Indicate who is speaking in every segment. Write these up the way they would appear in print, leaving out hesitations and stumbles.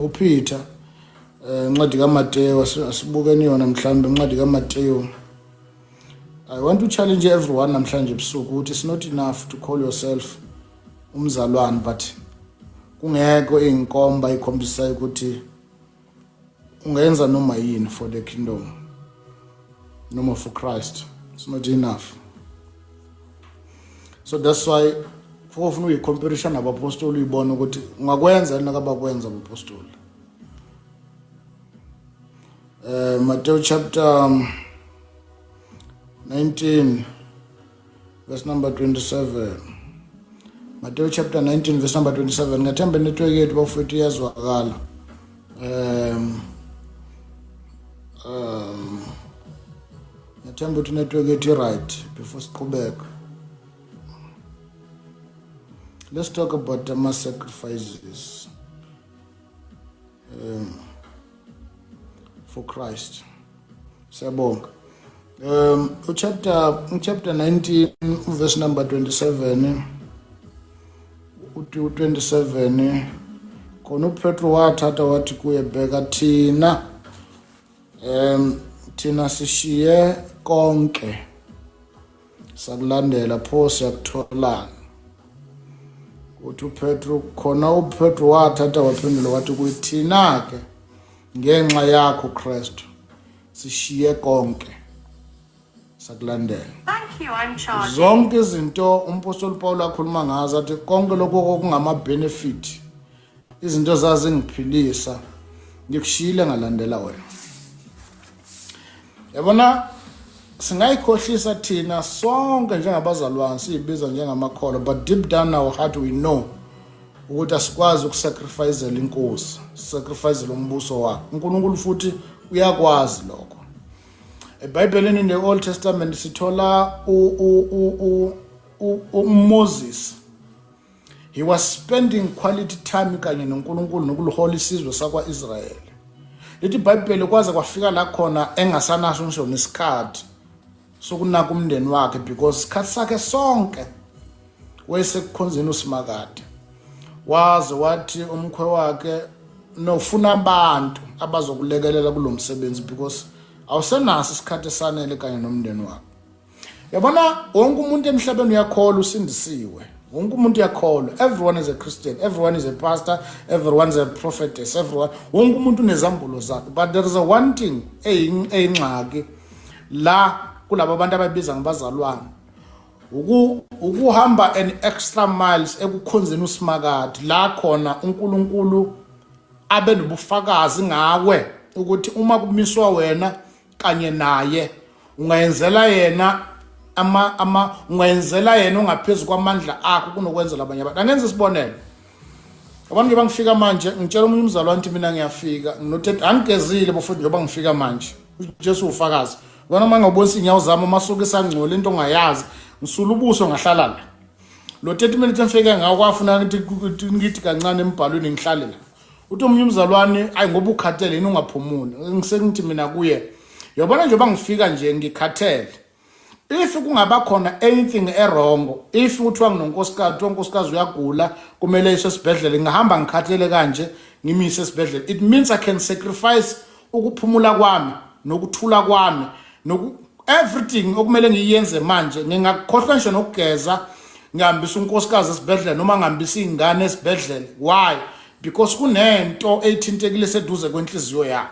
Speaker 1: uPeter, incwadi kaMateyu, asibukeni yona mhlawumbe incwadi kaMateyu. I want to challenge everyone namhlanje ebusuku ukuthi it's not enough to call yourself umzalwane, but kungekho inkomba ikhombisayo ukuthi ungenza noma yini for the kingdom noma for Christ. It's not enough. So that's why ufuna uyicompetition nabapostoli, uyibona ukuthi ungakwenza yini abakwenza abapostoli. Matthew chapter 19 verse number 27. Matthew chapter 19 verse number 27. Ngathemba network yethu, bafowethu, iyazwakala. Ngathemba ukuthi network yethu i-right before siqhubeka. Let's talk about ama sacrifices for Christ. Siyabonga. Uchapter 19 verse number 27, uthi u27, khona uPetro wathatha wathi kuye, "Bheka, thina sishiye konke sakulandela, pho siyakutholana?" Uthi uPetro khona, uPetro wathatha waphendula wathi kuye, "Thina ke ngenxa yakho Kristu sishiye konke sakulandela."
Speaker 2: Thank you, I'm charging.
Speaker 1: Zonke izinto umpostoli Paul akhuluma ngazo, athi konke lokho okungama benefit, izinto zazingiphilisa, ngikushiyile ngalandela wena. Yabona, singayikhohlisa thina sonke njengabazalwane, siyibiza njengamakholwa, but deep down our heart we know ukuthi asikwazi ukusacrificela inkosi, sacrificela umbuso wakhe uNkulunkulu, futhi uyakwazi lokho. EBhayibhelini, in the Old Testament, sithola uMoses. He was spending quality time kanye noNkulunkulu nokulihola isizwe sakwa-Israyeli. Lithi iBhayibheli kwaze kwafika la khona engasanaso ngisho nesikhathi sokunaka umndeni wakhe, because isikhathi sakhe sonke wayesekukhonzeni uSimakade. Waze wathi umkhwe wakhe, "Nofuna abantu abazokulekelela kulo msebenzi because awusenaso isikhathi esanele kanye nomndeni wakho." Yabona, wonke umuntu emhlabeni uyakholwa, usindisiwe. Wonke umuntu uyakholwa. Everyone is a Christian, everyone is a pastor, everyone is a prophetess, everyone, wonke umuntu unezambulo zakhe. But there is a one thing eyingxaki la kulabo bantu ababiza ngabazalwane, ukuhamba an extra miles ekukhonzeni uSimakade, la khona uNkulunkulu abe nobufakazi ngawe ukuthi uma kumiswa wena kanye naye, ungayenzela yena ama ama ungayenzela yena ungaphezulu kwamandla akho kunokwenzela abanye abantu. Angenza isibonelo. Abantu nje bangifika manje, ngitshela omunye umzalwane ukuthi mina ngiyafika nginothi angigezile bafowethu njengoba ngifika manje. UJesu ufakazi. Wena uma ngabonisa inyawo zami amasuku esangcola, into ongayazi, ngisula ubuso ngahlala la. Lo 30 minutes engifike ngawo kwafuna ngithi kancane embhalweni, ngihlale la. Uthi omunye umzalwane, "Ayi, ngoba ukhathele yini ungaphumuli?" Ngisengithi mina kuye, "Yabona, njengoba ngifika nje ngikhathele, if kungaba khona anything e-wrong, if kuthiwa nginonkosikazi, kuthiwa unkosikazi uyagula, kumele iswe esibhedlela, ngihamba ngikhathele kanje ngimise esibhedlela, it means I can sacrifice ukuphumula kwami nokuthula kwami noku everything okumele ngiyenze manje. Ngingakhohlwa ngisho nokugeza, ngihambisa unkosikazi esibhedlela noma ngihambisa iy'ngane esibhedlela. Why? Because kunento eyithintekile seduze kwenhliziyo yami.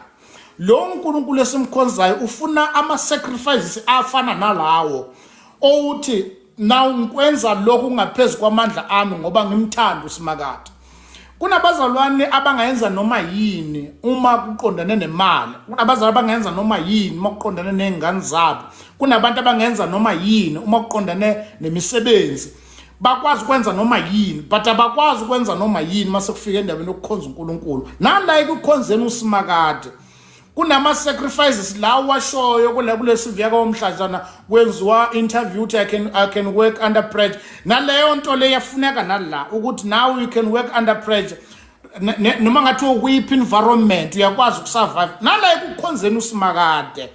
Speaker 1: Lo uNkulunkulu esimkhonzayo ufuna ama-sacrifices afana nalawo, owuthi now ngikwenza lokhu kungaphezu kwamandla ami ngoba ngimthanda uSimakade." Kunabazalwane abangayenza noma yini uma kuqondane nemali, kunabazalwane abangenza noma yini uma kuqondane ney'ngane zabo, kunabantu abangenza noma yini uma kuqondane nemisebenzi, bakwazi ukwenza noma yini, but abakwazi ukwenza noma yini uma sekufika endabeni yokukhonza uNkulunkulu. Nala ekukhonzeni uSimakade kunama-sacrifices la washoyo kule CV komhlazana kwenziwa interview ukuthi I can work under pressure. Naleyo nto le yafuneka nala ukuthi now you can work under pressure. Noma ngathi ukuyiphi environment uyakwazi ukusurvive nala ekukhonzeni uSimakade.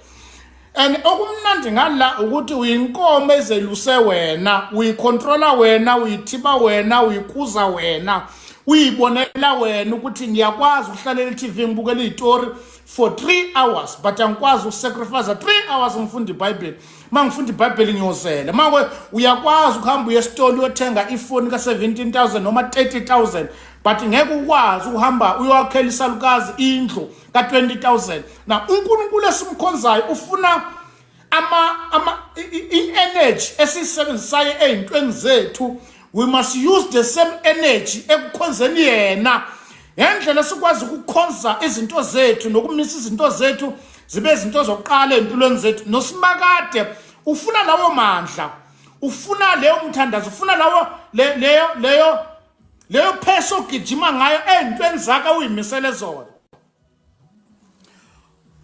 Speaker 1: And okumnandi ngala ukuthi uyinkomo ezeluse wena, uyicontrola wena, uyithiba wena, uyikuza wena. Uyibonela wena ukuthi ngiyakwazi ukuhlalela i-TV ngibukela izitori for 3 hours, but angikwazi ukusacrifice 3 hours ngifunda iBhayibheli. Uma ngifunda iBhayibheli ngiyozela. Uma uyakwazi ukuhamba uye esitolo uyothenga ifoni ka-17,000 noma 30,000, but ngeke ukwazi ukuhamba uyowakhela isalukazi indlu ka-20,000. Now uNkulunkulu esimkhonzayo ufuna ama ama i-energy esiyisebenzisayo ey'ntweni zethu. We must use the same energy ekukhonzeni yena. Ngendlela esikwazi ukukhonza izinto zethu nokumisa izinto zethu zibe izinto zokuqala ey'mpilweni zethu, noSimakade ufuna lawo mandla, ufuna leyo mthandazo, ufuna lawo leyo leyo leyo phesa ogijima ngayo ey'ntweni zakhe uyimisele zona.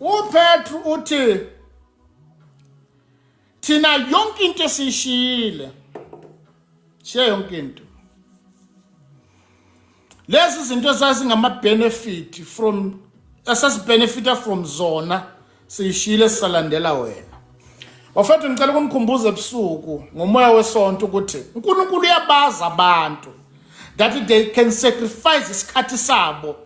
Speaker 1: UPetru uthi thina yonke into esiyishiyile, shiye yonke into. Lezi zinto zazingama benefit from esasibenefita from zona, siyishiyile, sisalandela wena. Bafethu, ngicela ukunikhumbuza ebusuku ngomoya wesonto ukuthi uNkulunkulu uyabaza abantu that they can sacrifice isikhathi sabo,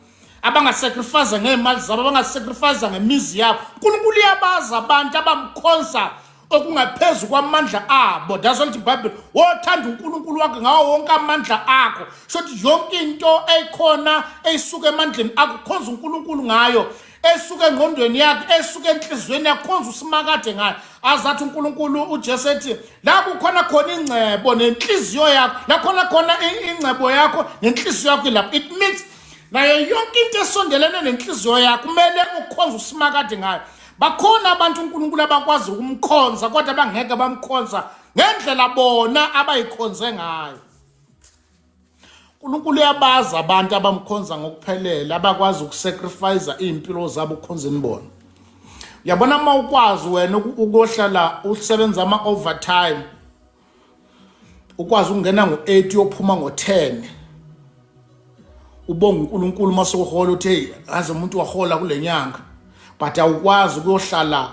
Speaker 1: abangasacrifice ngey'mali zabo, abangasacrifice ngemizi yabo. UNkulunkulu uyabaza abantu abamkhonza okungaphezu kwamandla abo. That's what iBhayibheli, wothanda uNkulunkulu wakhe ngawo wonke amandla akho. Shothi yonke into eyikhona eyisuka emandleni akho, khonza uNkulunkulu ngayo, esuka engqondweni yakhe, esuka enhliziyweni yakho, khonza uSimakade ngayo. Azathi uNkulunkulu, uJesu ethi la kukhona khona ingcebo nenhliziyo yakho, la khona khona ingcebo yakho nenhliziyo yakho ilapho. It means nayo yonke into esondelene nenhliziyo yakho kumele ukhonze uSimakade ngayo. Bakhona abantu uNkulunkulu abakwazi ukumkhonza, kodwa bangeke bamkhonza ngendlela bona abayikhonze ngayo. uNkulunkulu uyabazi abantu abamkhonza ngokuphelele, abakwazi ukusacrifice izimpilo zabo ukukhonzeni bona. Uyabona, uma ukwazi wena ukuyohlala usebenza ama-overtime, ukwazi ukungena ngo-8 uyophuma ngo-10, ubonga uNkulunkulu uma sewuhola, uthi hey, aze umuntu wahola kule nyanga, but awukwazi ukuyohlala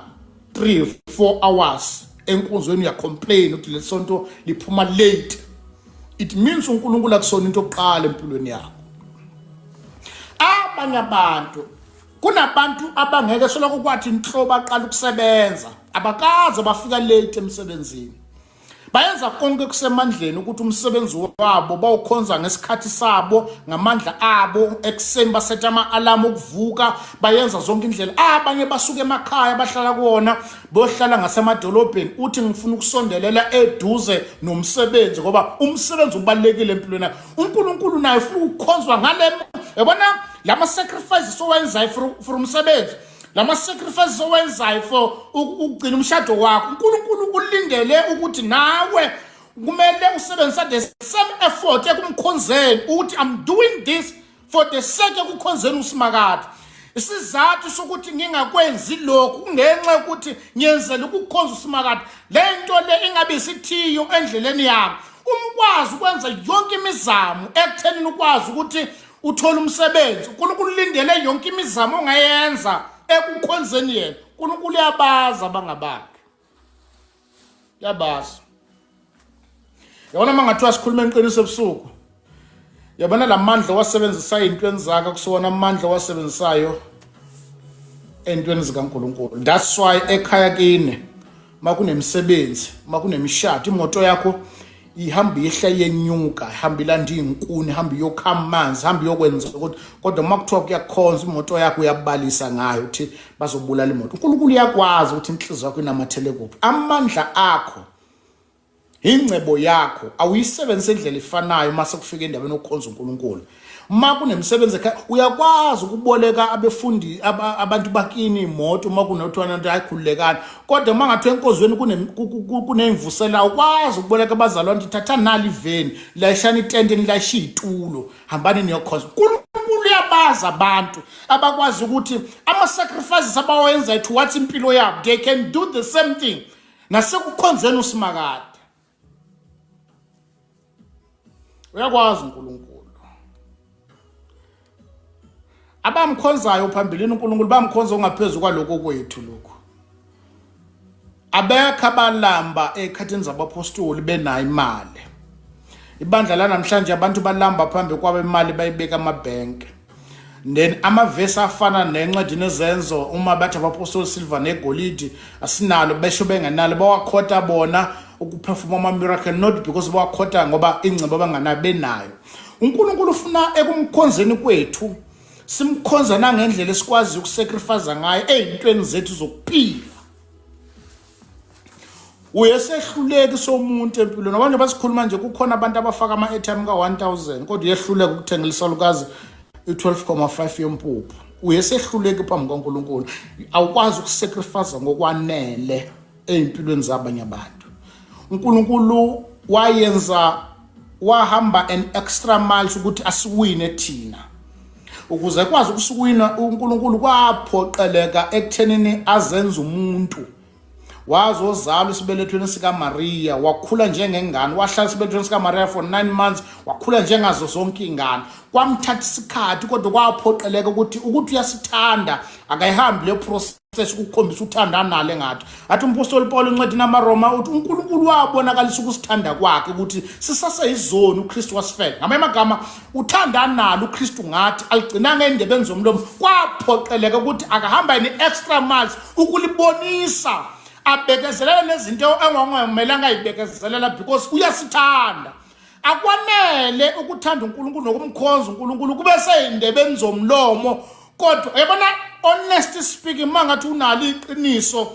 Speaker 1: 3 4 hours enkonzweni, uyacomplain ukuthi lesonto liphuma late. It means uNkulunkulu akusona into yokuqala empilweni yakho. Abanye abantu, kunabantu abangeke soloko kwathi inhlobo baqala ukusebenza abakaze bafika late emsebenzini. Bayenza konke kusemandleni ukuthi umsebenzi wabo bawukhonza ngesikhathi sabo, ngamandla abo. Ekuseni basetha ama-alamu okuvuka, bayenza zonke indlela. Abanye basuka emakhaya bahlala kuwona, bohlala ngasemadolobheni, uthi ngifuna ukusondelela eduze nomsebenzi ngoba umsebenzi ubalulekile empilweni yakho. UNkulunkulu naye ufuna ukukhonzwa ngale, yabona lama sacrifices owenzayo for umsebenzi, lama sacrifices owenzayo for ukugcina umshado wakho. uNkulunkulu ulindele ukuthi nawe kumele usebenzisa the same effort ekumkhonzeni, ukuthi I'm doing this for the sake ekukhonzeni uSimakade. Isizathu sokuthi ngingakwenzi lokhu kungenxa yokuthi ngiyenzela ukukhonza uSimakade. Le nto le ingabe isithiyo endleleni yami. Uma ukwazi ukwenza yonke imizamo ekuthenini ukwazi ukuthi uthole umsebenzi, uNkulunkulu ulindele yonke imizamo ongayenza ekukhonzeni yena. uNkulunkulu uyabazi abangabakhe, uyabazi. Yabona, uma ngathiwa sikhuluma enqiniso ebusuku, yabona la mandla owasebenzisa ey'ntweni zakhe kusiwona amandla owasebenzisayo ey'ntweni zikaNkulunkulu. That's why ekhaya kini uma kunemisebenzi, uma kunemishado, imoto yakho ihamba ihla yenyuka, ihamba ilanda iy'nkuni, ihamba iyokha amanzi, ihamba iyokwenza ukuthi, kodwa uma kuthiwa kuyakhonza, imoto yakho uyabalisa ngayo, uthi bazobulala imoto. uNkulunkulu uyakwazi ukuthi inhliziyo yakho inamathele kuphi. Amandla akho, ingcebo yakho, awuyisebenzise indlela efanayo uma sekufika endabeni yokukhonza uNkulunkulu. Uma kunemisebenzi ekhaya, uyakwazi ukuboleka abefundi, abantu bakini imoto uma kunothiwa nto, hayi khululekani, kodwa uma ngathiwa enkonzweni kuney'mvusela, awukwazi ukuboleka abazalwane ukuthi thatha nali iveni, layishani itende, nilayishe iy'tulo, hambani niyokhonza. uNkulunkulu uyabazi abantu abakwazi ukuthi ama-sacrifices abawenzayo towards impilo yabo, they can do the same thing nasekukhonzeni uSimakade. Uyakwazi uNkulunkulu abamkhonzayo phambilini. uNkulunkulu bamkhonza ongaphezulu kwaloko kwethu lokhu. Abekho abalamba ekhathini zabapostoli benayo imali. Ibandla lanamhlanje abantu balamba phambi kwabo, imali bayibeka amabhenki. Then amavesi afana nencwadi nezenzo, uma bathi abapostoli silver negolidi asinalo, besho bengenalo, bawakhota bona ukuphefuma ama-miracle, not because bawakhota ngoba ingcebo abanganayo benayo. UNkulunkulu ufuna ekumkhonzeni kwethu simkhonza nangendlela esikwazi ukusacrifice ngayo ey'ntweni zethu zokuphila. Uyesehluleki somuntu empilweni. Abantu basikhuluma nje, kukhona abantu abafaka ama-airtime ka-1000, kodwa uyehluleka ukuthengela isalukazi i-12,5 yempuphu. Uyesehluleki phambi kwaNkulunkulu, awukwazi ukusacrifice ngokwanele ey'mpilweni zabanye abantu. uNkulunkulu wayenza wahamba an extra miles ukuthi asiwine thina. Ukuze kwazi ukusiwina uNkulunkulu kwaphoqeleka ekuthenini azenze umuntu. Wazozalwa esibelethweni sikaMaria, wakhula njengengane, wahlala esibelethweni sikaMaria for 9 months, wakhula njengazo zonke iy'ngane. Kwamthatha isikhathi, kodwa kwaphoqeleka ukuthi uyasithanda, akayihambi le process ukukhombisa uthando analo. Engathi athi umpostoli Paul encwadini namaRoma uthi uNkulunkulu wabonakalisa ukusithanda kwakhe ukuthi sisaseyizoni uKristu wasifela. Ngamanye amagama, uthanda analo uKristu ngathi aligcinanga endebeni zomlomo, kwaphoqeleka ukuthi akahamba ne-extra miles ukulibonisa, abekezelela nezinto engangamelanga ayibekezelela because uyasithanda. Akwanele ukuthanda uNkulunkulu nokumkhonza uNkulunkulu kube seyindebeni zomlomo, kodwa uyabona, honestly speaking, uma ngathi unalo iqiniso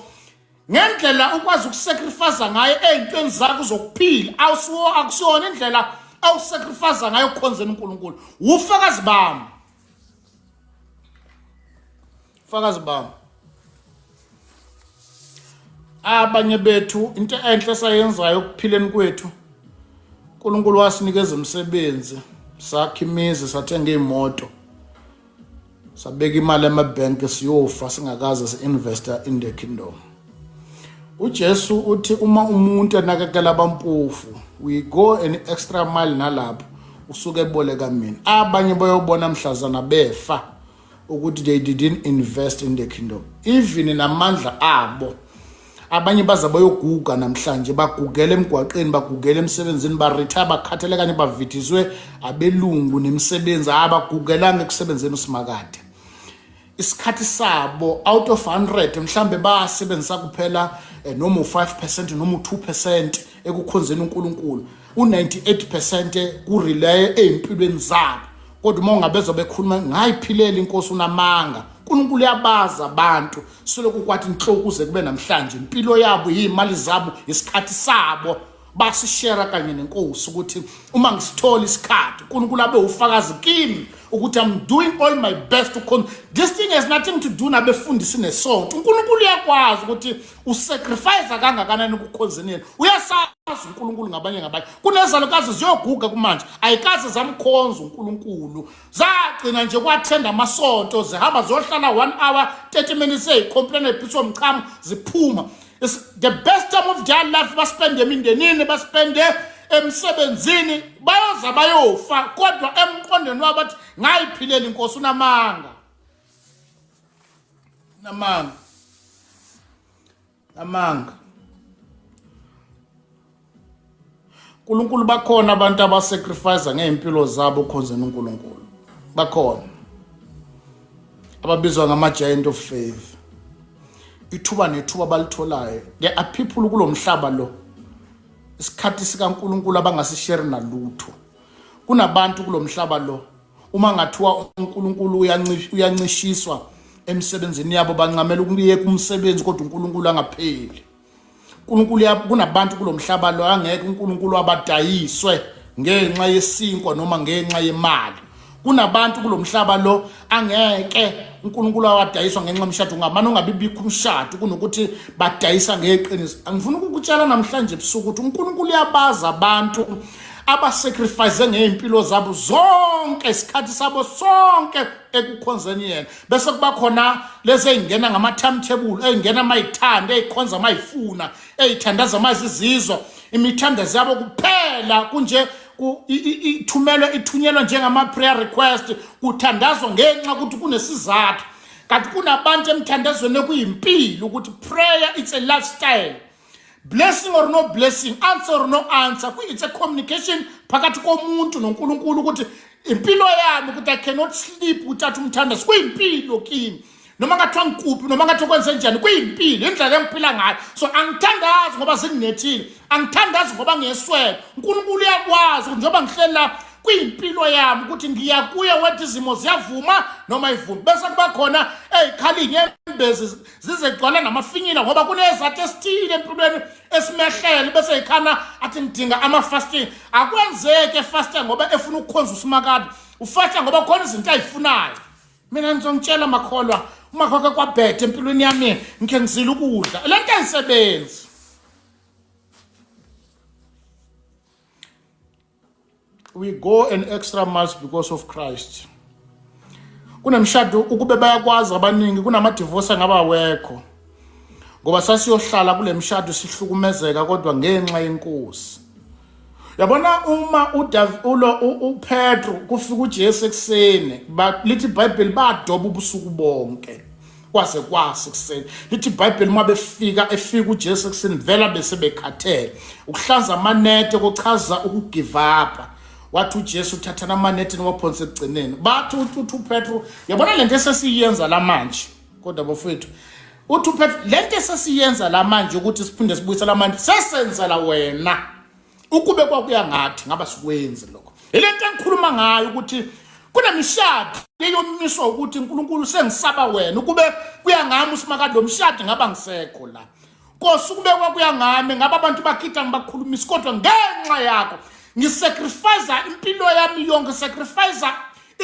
Speaker 1: ngendlela ukwazi ukusacrifice ngayo ey'ntweni zakho zokuphila, awusiwo akusiyona indlela awusacrifice ngayo ukukhonzeni uNkulunkulu. Ufakazi bami, fakazi bami, abanye bethu into enhle sayenzayo ekuphileni kwethu, uNkulunkulu wasinikeza umsebenzi, sakha imizi, sathenga iy'moto, sabeka imali emabhenki, siyofa singakaze si-investa in the kingdom. UJesu uthi uma umuntu enakekela abampofu, we go an extra mile, nalapho usuke eboleka mina. Abanye bayobona mhlazana befa ukuthi they didn't invest in the kingdom, even namandla abo. Abanye baza bayoguga namhlanje, bagugela emgwaqeni, bagugela emsebenzini, baretire, bakhathele kanye bavithiswe abelungu nemisebenzi, abagugelanga ekusebenzeni uSimakade. Isikhathi sabo out of 100 mhlambe basebenzisa kuphela noma u5% noma u2% ekukhonzeni uNkulunkulu, u98% kurelay ezimpilweni zabo. Kodwa uma ungabezwa bekhuluma ngayiphilela inkosi, unamanga. uNkulunkulu uyabaza abantu selokhu kwathi inhloko kuze kube namhlanje. Impilo yabo, iy'mali zabo, isikhathi sabo basishera kanye nenkosi, ukuthi uma ngisithola isikhathi, uNkulunkulu abe ufakazi kimi ukuthi I'm doing all my best to. This thing has nothing to do nabefundisi nesonto. uNkulunkulu uyakwazi ukuthi usacrifice kangakanani ukukhonzeni yena, uyasazi uNkulunkulu. Ngabanye ngabanye kunezalukazi ziyoguga kumanje, ayikaze zamkhonza uNkulunkulu, zagcina nje kwathenda amasonto, zihamba ziyohlala 1 hour 30 minutes, eyicomplain, ephiswa umchamo, ziphuma. It's the best time of their life baspende emindenini, baspende emsebenzini. Bayoza bayofa, kodwa emqondweni wabo bathi ngayiphilela inkosi. Unamanga, namanga, amanga. uNkulunkulu, bakhona abantu abasacrifice ngeimpilo zabo ukhonzeni uNkulunkulu. Bakhona ababizwa ngama giant of faith, ithuba nethuba balitholayo. There are people kulomhlaba lo isikhathi sikaNkulunkulu abangasishare nalutho. Kunabantu kulomhlaba lo uma ngathiwa uNkulunkulu uyancishiswa emsebenzini yabo, bancamela ukuyeka umsebenzi, kodwa uNkulunkulu angapheli. uNkulunkulu, kunabantu kulomhlaba lo angeke uNkulunkulu abadayiswe ngenxa yesinkwa noma ngenxa yemali. Kunabantu kulomhlaba lo angeke uNkulunkulu awadayiswa ngenxa yomshado, ngamane ungabibikho umshado kunokuthi badayisa ngeqiniso. Angifuni ukukutshela namhlanje ebusuku ukuthi uNkulunkulu uyabaza abantu abasacrifice ngey'mpilo zabo zonke, isikhathi sabo sonke ekukhonzeni yena, bese kuba khona lezi ey'ngena ngama-timetable, ey'ngena mayithanda, ey'khonza mayifuna, ey'thandaza mazizizwa imithandazo yabo kuphela kunje ithumelwe, ithunyelwa njengama-prayer request, kuthandazwa ngenxa ukuthi kunesizathu. Kanti kunabantu emthandazweni ekuyimpilo, ukuthi prayer, it's a lifestyle. Blessing or no blessing, answer or no answer, it's a communication phakathi komuntu noNkulunkulu ukuthi impilo yami ukuthi I cannot sleep uthatha umthandazo, kuyimpilo kimi. Noma ngathiwa ngikuphi, noma ngathi kwenze njani, kuyimpilo, indlela engiphila ngayo. So angithandazi ngoba zinginethile, angithandazi ngoba ngiyeswele. uNkulunkulu uyakwazi ukuthi njengoba ngihleli la, kuyimpilo yami ukuthi ngiya kuye wethi izimo ziyavuma noma ivumi. Bese kuba khona ey'khala iy'nyembezi zize gcwala namafinyila ngoba kunezathu esithile empilweni esimehlele, bese yikhana athi ngidinga ama-fasting. Akwenzeki efasting ngoba efuna ukukhonza uSimakade, ufasta ngoba khona izinto ayifunayo. Mina ngizongitshela makholwa, uma kwake kwabhede empilweni yami ngikhe ngizile ukudla, le nto ayisebenzi. We go an extra miles because of Christ. Kunemishado ukube bayakwazi abaningi, kunama-divorce angaba wekho ngoba sasiyohlala kule mishado sihlukumezeka, kodwa ngenxa yenkosi. Yabona uma ulo uPetro kufika uJesu ekuseni, lithi iBhayibheli badoba ubusuku bonke kwaze kwase kuseni. Lithi iBhayibheli uma befika, efika uJesu ekuseni, vela bese bekhathele. Ukuhlanza amanete kuchaza ukugive up. Wathi uJesu thathana amanete niwaphonse ekugcineni. Bathi uthi uPetro, yabona lento esesiyenza la manje, kodwa bafowethu, uthi uPetro lento esesiyenza la manje ukuthi siphinde sibuyisele amanje, sesenzela wena. Ukube kwakuya ngathi ngaba sikwenzi lokho. Ilento engikhuluma ngayo ukuthi kunemishado eyomiswa ukuthi uNkulunkulu sengisaba wena, ukube kuya ngami uSimakade lo mshado ngaba ngisekho la. Nkosi, ukube kwakuya ngami ngaba abantu bakhitha ngibakhulumisa, kodwa ngenxa yakho ngisacrifice impilo yami yonke, sacrifice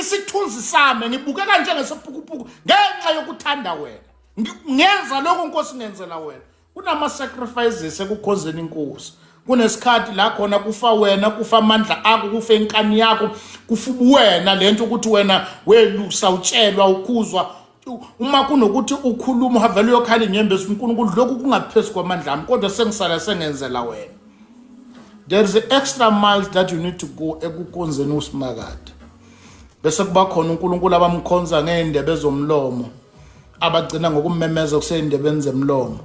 Speaker 1: isithunzi sami, ngibukeka njengesephukupuku ngenxa yokuthanda wena. Ngenza lokho Nkosi, ngenzela wena. Kunama-sacrifices ekukhonzeni inkosi. Kunesikhathi la khona kufa wena, kufa amandla akho, kufa inkani yakho, kufa ubuwena, lento ukuthi wena welusa, utshelwa, ukhuzwa. Uma kunokuthi ukhuluma uhavele uyokhala inyembezi, uNkulunkulu lokhu kungaphezu kwamandla ami, kodwa sengisala sengenzela wena. There is extra miles that you need to go ekukhonzeni uSimakade. Bese kuba khona uNkulunkulu abamkhonza ngey'ndebe zomlomo, abagcina ngokummemeza kusey'ndebeni zemlomo.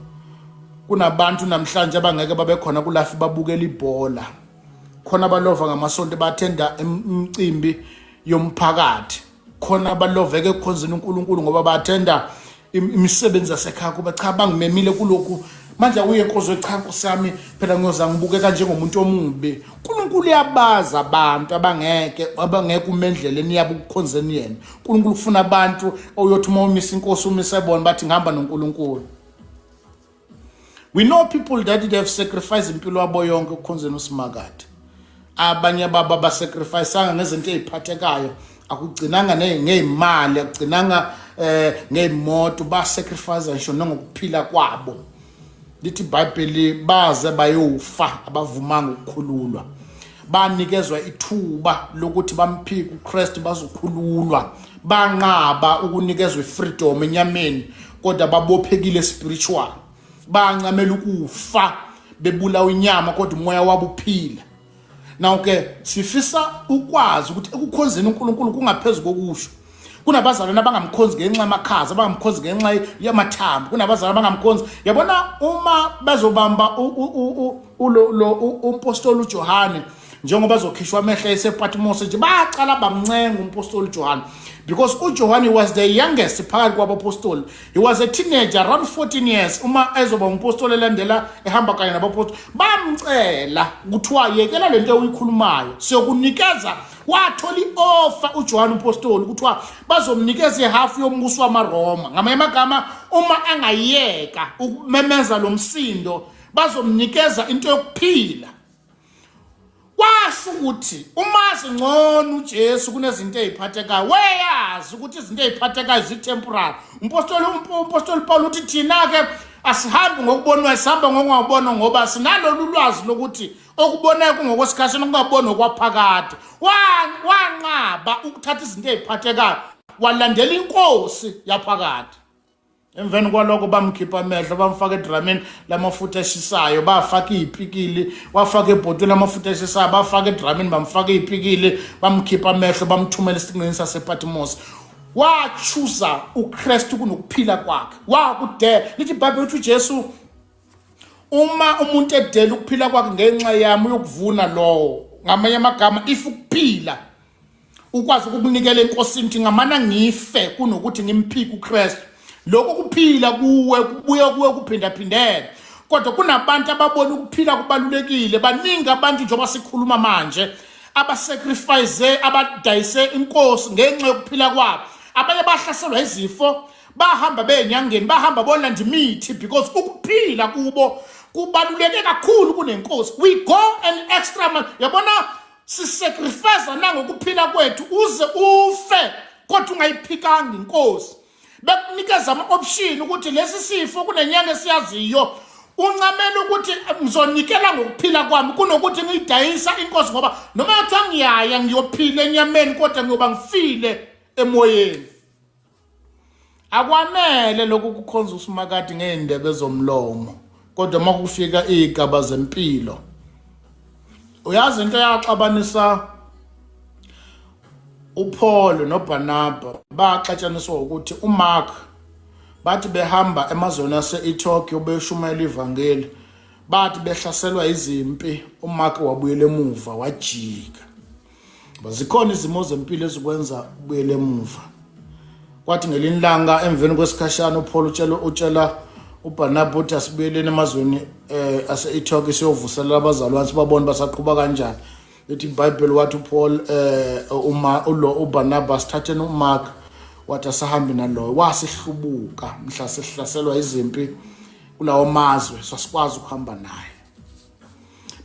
Speaker 1: Kunabantu namhlanje abangeke babe khona kulafi, babukela ibhola. Khona abalova ngamasonto, bathenda imicimbi yomphakathi. Khona abaloveke ekukhonzeni uNkulunkulu ngoba bathenda imisebenzi yasekhaya, kuba cha bangimemile kulokhu manje, awuye enkonzo. Cha nkosi yami, phela ngiyoza ngibukeka njengomuntu omubi. uNkulunkulu uyabaza abantu abangeke uma endleleni yabo ukukhonzeni yena. uNkulunkulu ufuna abantu oyothi uma umisa inkosi umise bona, bathi ngihamba noNkulunkulu. We know people that they have sacrificed impilo yabo yonke ukukhonzeni uSimakade. Abanye babo basacrificeanga ngezinto eziphathekayo, akugcinanga ngey'mali, akugcinanga ngey'moto, basacrifice ngisho nangokuphila kwabo. Lithi iBhayibheli baze bayofa abavumanga ukukhululwa. Banikezwa ithuba lokuthi bamphike uKristu bazokhululwa, banqaba ukunikezwa ifreedom enyameni, kodwa babophekile spiritual. Bancamela ukufa bebulawa inyama, kodwa umoya wabo uphila. Now ke sifisa ukwazi ukuthi ekukhonzeni uNkulunkulu kungaphezulu kokusho. Kunabazalwane abangamkhonzi ngenxa yamakhaza, abangamkhonzi ngenxa yamathambo, kunabazalwane abangamkhonzi. Yabona uma bezobamba lo umpostoli uJohane njengoba ezokhishwa amehlo esePatmos nje, baqala bamncenga umpostoli uJohane, because uJohane was the youngest phakathi kwabapostoli. He was a teenager, around 14 years, uma ezoba umpostoli elandela ehamba kanye nabapostoli. Bamcela kuthiwa yekela lento oyikhulumayo, siyokunikeza. Wathola i-offer uJohane umpostoli, kuthiwa bazomnikeza ihafu yombuso wamaRoma. Ngamanye amagama, uma angayeka ukumemeza lo msindo, bazomnikeza into yokuphila. Washo ukuthi umazi ngcono uJesu kunezinto eziphathekayo. Weyazi ukuthi izinto eziphathekayo zi-temporary. Umpostoli Paul uthi thina-ke asihambi ngokubonwa, sihamba ngokungabonwa, ngoba sinalolu lwazi lokuthi okubonayo kungokwesikhashana, okungaboni okwaphakade. Wanqaba ukuthatha izinto eziphathekayo, walandela inkosi yaphakade. Emveni kwalokho bamkhipha amehlo, bamfaka edramini lamafutha eshisayo, bafaka iy'pikili, wafaka ebhotweni lamafutha eshisayo, bafaka edramini, bamfaka iy'pikili, bamkhipha amehlo, bamthumela esiqhingini sasePatmos. Wachuza uKristu kunokuphila kwakhe, wakudela. Lithi iBhayibheli ukuthi uJesu Uma umuntu edela ukuphila kwakhe ngenxa yami uyokuvuna lowo. Ngamanye amagama, if ukuphila ukwazi ukukunikela enkosini ukuthi ngamana ngife kunokuthi ngimphike uKristu, lokho kuphila kuwe kubuye kuwe kuphindaphindeka. Kodwa kunabantu ababona ukuphila kubalulekile. Baningi abantu njengoba sikhuluma manje abasacrifice, abadayise inkosi ngenxa yokuphila kwabo. Abanye bahlaselwa izifo, bahamba benyangeni, bahamba bolanda imithi because ukuphila kubo kubaluleke kakhulu kunenkosi. We go an extra mile, yabona, sisacrifice nangokuphila kwethu. Uze ufe kodwa ungayiphikanga inkosi. Bekunikeza ama-option ukuthi lesi sifo kunenyanga esiyaziyo, uncamela ukuthi ngizonikela ngokuphila kwami kunokuthi ngiyidayisa inkosi, ngoba noma kuthiwa ngiyaya ngiyophila enyameni kodwa ngiyoba ngifile emoyeni. Akwanele lokhu kukhonza uSimakade ngey'ndebe zomlomo, kodwa uma kufika iy'gaba zempilo, uyazi into eyaxabanisa uPaul noBarnaba, baxatshaniswa ukuthi uMark, bathi behamba emazweni ase-Ethiopia beshumayela ivangeli, bathi behlaselwa izimpi, uMark wabuyela emuva, wajika. Zikhona izimo zempilo ezikwenza ubuyele emuva. Kwathi ngelinye ilanga emveni kwesikhashana uPaul utshela uBarnaba uthi asibuyeleni emazweni ase-Ethiopia siyovuselela abazalwane, sibabone basaqhuba kanjani. Lithi iBhayibheli, wathi uPaul uma ulo uBarnabas, sithatheni uMark, wathi asahambi naloyo, wasihlubuka mhla sihlaselwa izimpi kulawo mazwe, sasikwazi ukuhamba naye.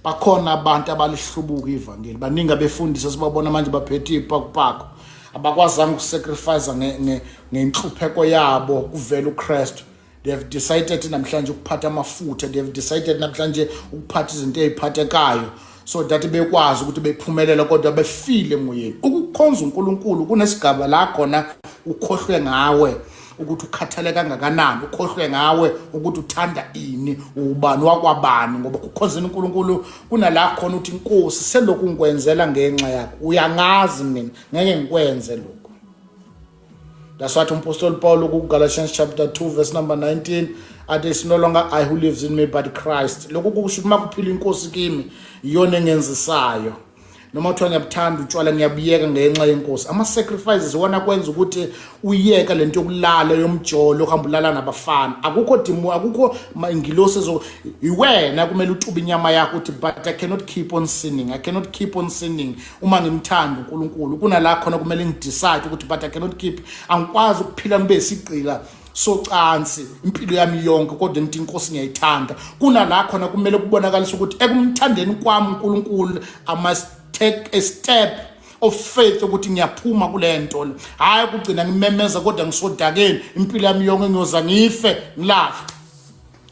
Speaker 1: Bakhona abantu abalihlubuka ivangeli, baningi abefundisi esibabona manje baphethe ipakupako, abakwazanga ukusacrifice ngenhlupheko yabo kuvela uKristu. They have decided namhlanje ukuphatha amafutha, they have decided namhlanje ukuphatha izinto eziphathekayo so that bekwazi ukuthi bephumelele, kodwa befile emoyeni. Ukukhonza uNkulunkulu kunesigaba la khona ukhohlwe ngawe ukuthi ukhathale kangakanani, ukhohlwe ngawe ukuthi uthanda ini, ubani wakwabani, ngoba kukhonzeni uNkulunkulu kunala khona uthi, "Inkosi, selokhu ngikwenzela ngenxa yakho, uyangazi mina ngeke ngikwenze lokho." That's what umpostoli Paul ku-Galatians chapter 2 verse number 19 athi, "It's no longer I who lives in me but Christ." Lokhu kusho ukuthi uma kuphila inkosi kimi, iyona engenzisayo. Noma kuthiwa ngiyabuthanda utshwala, ngiyabuyeka ngenxa yenkosi. Ama-sacrifices iwona kwenza ukuthi uyeke lento yokulala yomjolo, ohamba ulala nabafana. Akukho dimo, akukho ingilosi ezo, iwena kumele utube inyama yakho uthi, "But I cannot keep on sinning, I cannot keep on sinning uma ngimthanda uNkulunkulu." Kunala khona kumele ngidecide ukuthi, "But I cannot keep, angikwazi ukuphila ngibe isigqila socansi impilo yami yonke kodwa ngithi inkosi ngiyayithanda." Kunala khona kumele kubonakalisa ukuthi ekumthandeni kwami uNkulunkulu, I must take a step of faith ukuthi ngiyaphuma kule nto le, hhayi ukugcina ngimemeza kodwa ngisodakeni impilo yami yonke, ngiyoza ngife ngilahle.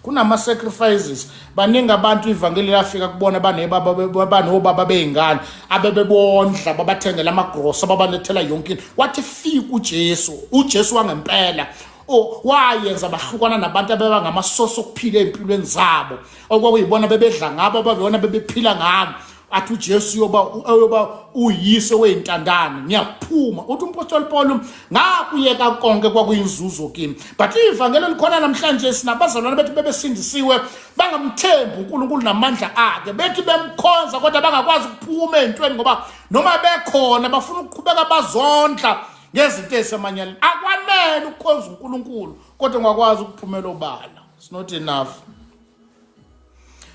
Speaker 1: Kunama-sacrifices. Baningi abantu ivangeli lafika kubona banebaba, banobaba bey'ngane abebebondla, babathengela amagrosa, babalethela yonke into. Wathi fika uJesu, uJesu wangempela, oh, wayenza bahlukana nabantu abeba ngamasoso okuphila ey'mpilweni zabo, okwakuyibona bebedla ngabo, ababebona bebephila ngabo. Athi uJesu uyoba uyise wey'ntandane, ngiyaphuma. Uthi umpostoli Paul, ngakuyeka konke, kwakuyinzuzo kimi. But ivangeli elikhona namhlanje, sinabazalwane bethu bebesindisiwe bangamthembi uNkulunkulu namandla akhe, bethi bemkhonza kodwa bangakwazi ukuphuma ey'ntweni, ngoba noma bekhona bafuna ukuqhubeka bazondla ngezinto ezisemanyaleni. Akwanele ukukhonza uNkulunkulu kodwa ungakwazi ukuphumela obala, it's not enough.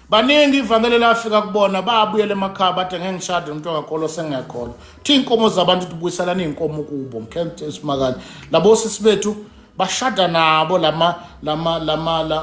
Speaker 1: Baningi ivangeli lafika kubona babuyela emakhaya, bathi ngeke ngishade umuntu ongakholwa, sengiyakholwa. Thi iy'nkomo zabantu, ukuthi buyiselani iy'nkomo kubo. Mkhethe isimakali labo sisi bethu bashada nabo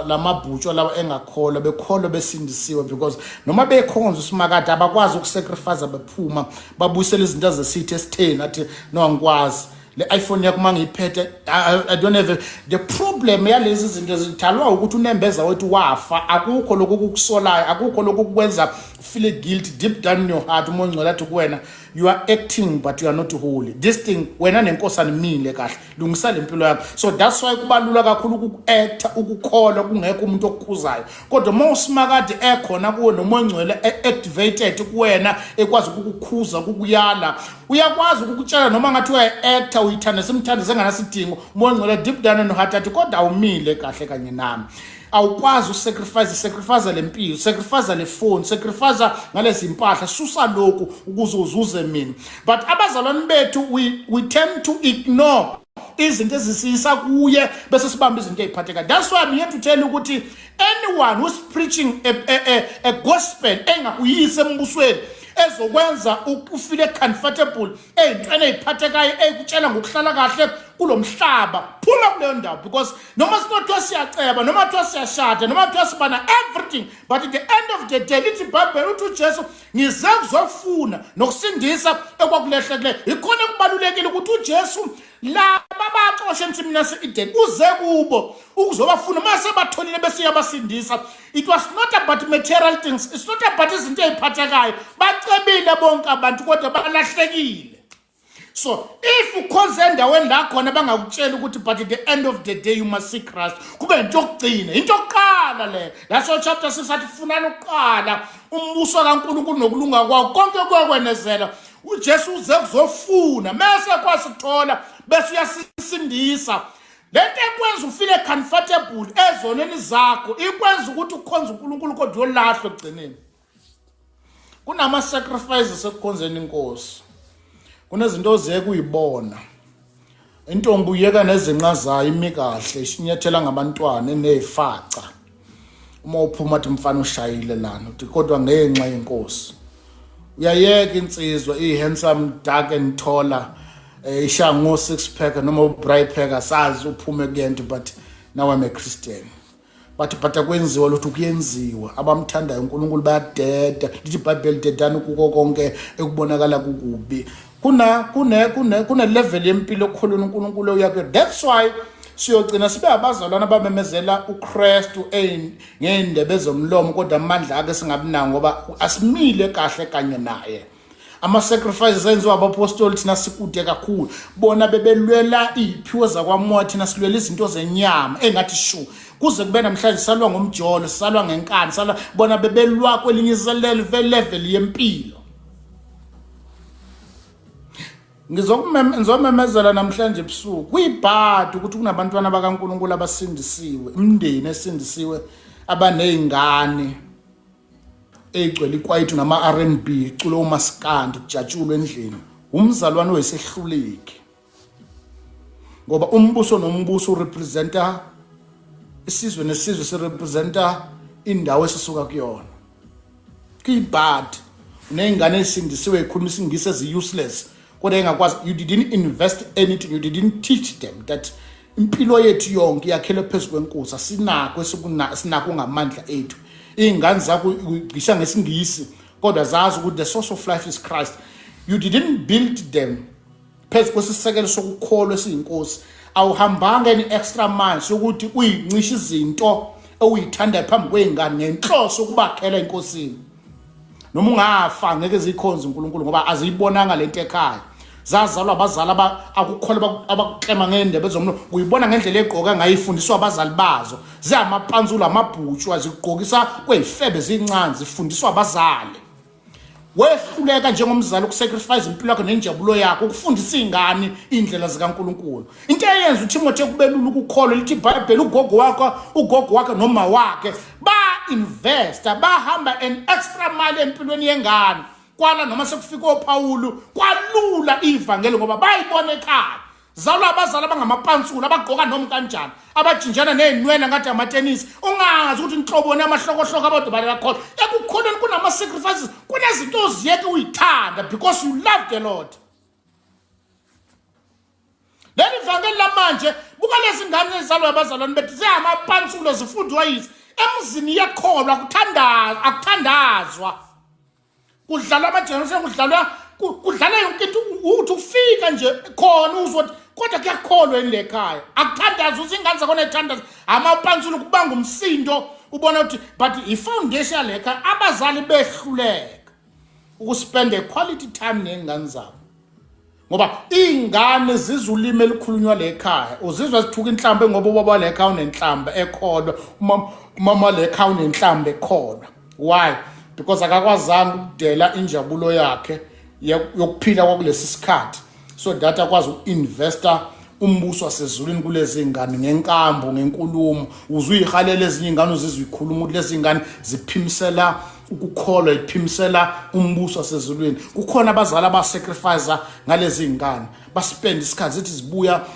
Speaker 1: lamabhutshwa lawa engakholwa, bekholwa besindisiwe, because noma bekhonza uSimakade abakwazi ukusacrifice, bephuma babuyisela izinto azesithi esitheni. Athi, "No, angikwazi le iPhone yakho uma ngiyiphethe." I don't have the problem yalezi zinto zidalwa ukuthi unembeza wethu wafa. Akukho lokhu kukusolayo, akukho lokhu kukwenza feel guilt deep down in your heart. Uma ungcwele athi kuwena, "You are acting but you are not holy. This thing wena nenkosi animile kahle, lungisa le mpilo yakho." So that's why kubalula kakhulu ukuku-acta ukukholwa kungekho umuntu okukhuzayo, kodwa uma uSimakade ekhona kuwe noma ongcwele e-activated kuwena, ekwazi ukukukhuza, ukukuyala, uyakwazi ukukutshela noma ngathi uyayi-acta, uyithanda simthande senganasidingo. Umoya ongcwele deep down in your heart athi, "Kodwa awumile kahle kanye nami." Awukwazi usacrifice, sacrifice lempilo, sacrifice le phone, sacrifice ngalezi impahla, susa lokhu ukuze uzuze mina. But abazalwane bethu, we tend to ignore izinto ezisiyisa kuye, bese sibamba izinto eziphathekayo. That's why I'm here to tell you ukuthi anyone who's preaching a gospel engakuyisi embusweni, ezokwenza ufile comfortable ey'ntweni ey'phathekayo, ey'kutshela ngokuhlala kahle kulo mhlaba, phuma kuleyo ndawo. Because noma sinothiwa siyaceba, noma kuthiwa siyashada, noma kuthiwa sibana everything, but at the end of the day, lithi iBhayibheli, uthi uJesu, "Ngize kuzofuna nokusindisa ekwakulahlekileyo." Ikhona kubalulekile ukuthi uJesu laba baxoshe ensimini yase-Eden uze kubo ukuzobafuna. Uma sebatholile, bese uyabasindisa. It was not about material things, it's not about izinto ey'phathekayo. Bacebile bonke abantu, kodwa balahlekile. So if ukhonze endaweni la khona bangakutshela ukuthi, but at the end of the day you must see Christ, kube into yokugcina, into yokuqala le. That's why chapter 6 athi, "Funani ukuqala umbuso kaNkulunkulu nokulunga kwawo, konke kuyokwenezela." UJesu uze kuzofuna, mase kwasithola, bese uyasisindisa. Lento ekwenza ufile comfortable ezoneni zakho ikwenza ukuthi ukhonze uNkulunkulu, kodwa uyolahlwa ekugcineni. Kunama sacrifices ekukhonzeni inkosi, kunezinto oziyeka uyibona. Intombi uyeka nezinqa zayo imi kahle, isinyathela ngabantwana enezifaca. Uma uphuma athi, "Mfana, ushayile lana." Uthi, "Kodwa ngenxa yenkosi." Uyayeka insizwa i-handsome, dark and taller, ishaya ngo six pack noma u-bright pack, asazi, uphume kuyento, but now I'm a Christian. But akwenziwa lutho, kuyenziwa. Abamthandayo uNkulunkulu bayadeda. Lithi iBhayibheli, "Dedani kuko konke ekubonakala kukubi." Kuna kune kune kune level yempilo okukholweni uNkulunkulu uyakho. That's why siyogcina sibe abazalwane abamemezela uKristu ngey'ndebe zomlomo, kodwa amandla ake singabi nawo, ngoba asimile kahle kanye naye. Ama-sacrifices enziwa abapostoli, thina sikude kakhulu. Bona bebelwela iy'phiwo zakwamoya, thina silwela izinto zenyama engathi shu. Kuze kube namhlanje salwa ngomjolo, salwa ngenkani, salwa. Bona bebelwa kwelinye level yempilo. Ngizomemezela namhlanje ebusuku, kuyibhadi ukuthi kunabantwana bakaNkulunkulu abasindisiwe, imindeni esindisiwe, abaney'ngane ey'gcwele ikwaito nama-R&B, iculo umaskandi, kujatshulwe endlini. Umzalwane oyisehluleki, ngoba umbuso nombuso urepresenta isizwe, nesizwe sirepresenta indawo esisuka kuyona. Kuyibhadi uney'ngane ey'sindisiwe ey'khuluma isiNgisi ezi-useless, kodwa engakwazi. You didn't invest anything, you didn't teach them that impilo yethu yonke iyakhelwe phezu kwenkosi. Asinakho esinakho ngamandla ethu. Iy'ngane zakho ugcisha ngesiNgisi, kodwa zazi ukuthi the source of life is Christ. You didn't build them phezu kwesisekelo sokukholwa esiyinkosi. Awuhambanga any extra miles yokuthi uyincishe izinto owuyithandayo phambi kwey'ngane ngenhloso ukubakhela enkosini. Noma ungafa, ngeke zikhonze uNkulunkulu, ngoba aziyibonanga lento ekhaya. Zazalwa abazali akukholwa, abakuklema ngendebe zomlomo. Uyibona ngendlela egqoka ngayifundiswa abazali bazo. Ziyamapantsula, amabhutshwa, zigqokisa kwey'febe zincane, zifundiswa abazali. Wehluleka njengomzali ukusacrifice impilo yakho nenjabulo yakho ukufundisa iy'ngane iy'ndlela zikaNkulunkulu. Into eyenza uTimothy kube lula ukukholwa, lithi iBhayibheli, ugogo wakhe noma wakhe ba-investa, bahamba an extra mile empilweni yengane. Kwala noma sekufika oPawulu, kwalula ivangeli, ngoba bayibona ekhaya. Zalwa abazali abangamapansula, abagqoka noma kanjani, abajinjana ney'nwele ngathi amatenisi, ungazi ukuthi inhloboni amahlokohloko abodwa balakholwa. Ekukholweni kunama-sacrifices, kunezinto oziyeke uyithanda because you love the Lord. Leli vangeli lamanje, buka lezi ngane ezizalwa abazalwane bethu, ziyamapansulo, zifundwa yizi emzini iyakholwa. Akuthandazwa, kudlalwa ama-generation, kudlalwa yonke into. Uthi ufika nje khona uzothi, kodwa kuyakholwa yini lekhaya? Akuthandazwa, uzingane zakhona ethandaza amapansulo, kubanga umsindo. Ubona ukuthi but i-foundation yalekhaya, abazali behluleka ukuspenda quality time ney'ngane zabo, ngoba iy'ngane zizwa ulimi elikhulunywa le ekhaya. Uzizwa zithuka inhlamba, ngoba ubaba le ekhaya unenhlamba ekholwa, umama le ekhaya unenhlamba ekholwa. Why? Because akakwazanga ukudela injabulo yakhe yokuphila kwakulesi sikhathi so that akwazi uku-investa. umbuso wasezulwini kulezi ngane ngenkambo, ngenkulumo. Uzuyihalela ezinye ingane, uzizwe ikhuluma ukuthi lezi ngane ziphimisela ukukholwa, iphimisela umbuso wasezulwini. Kukhona abazali abasacrifice ngalezi ngane, baspend isikhathi zithi zibuya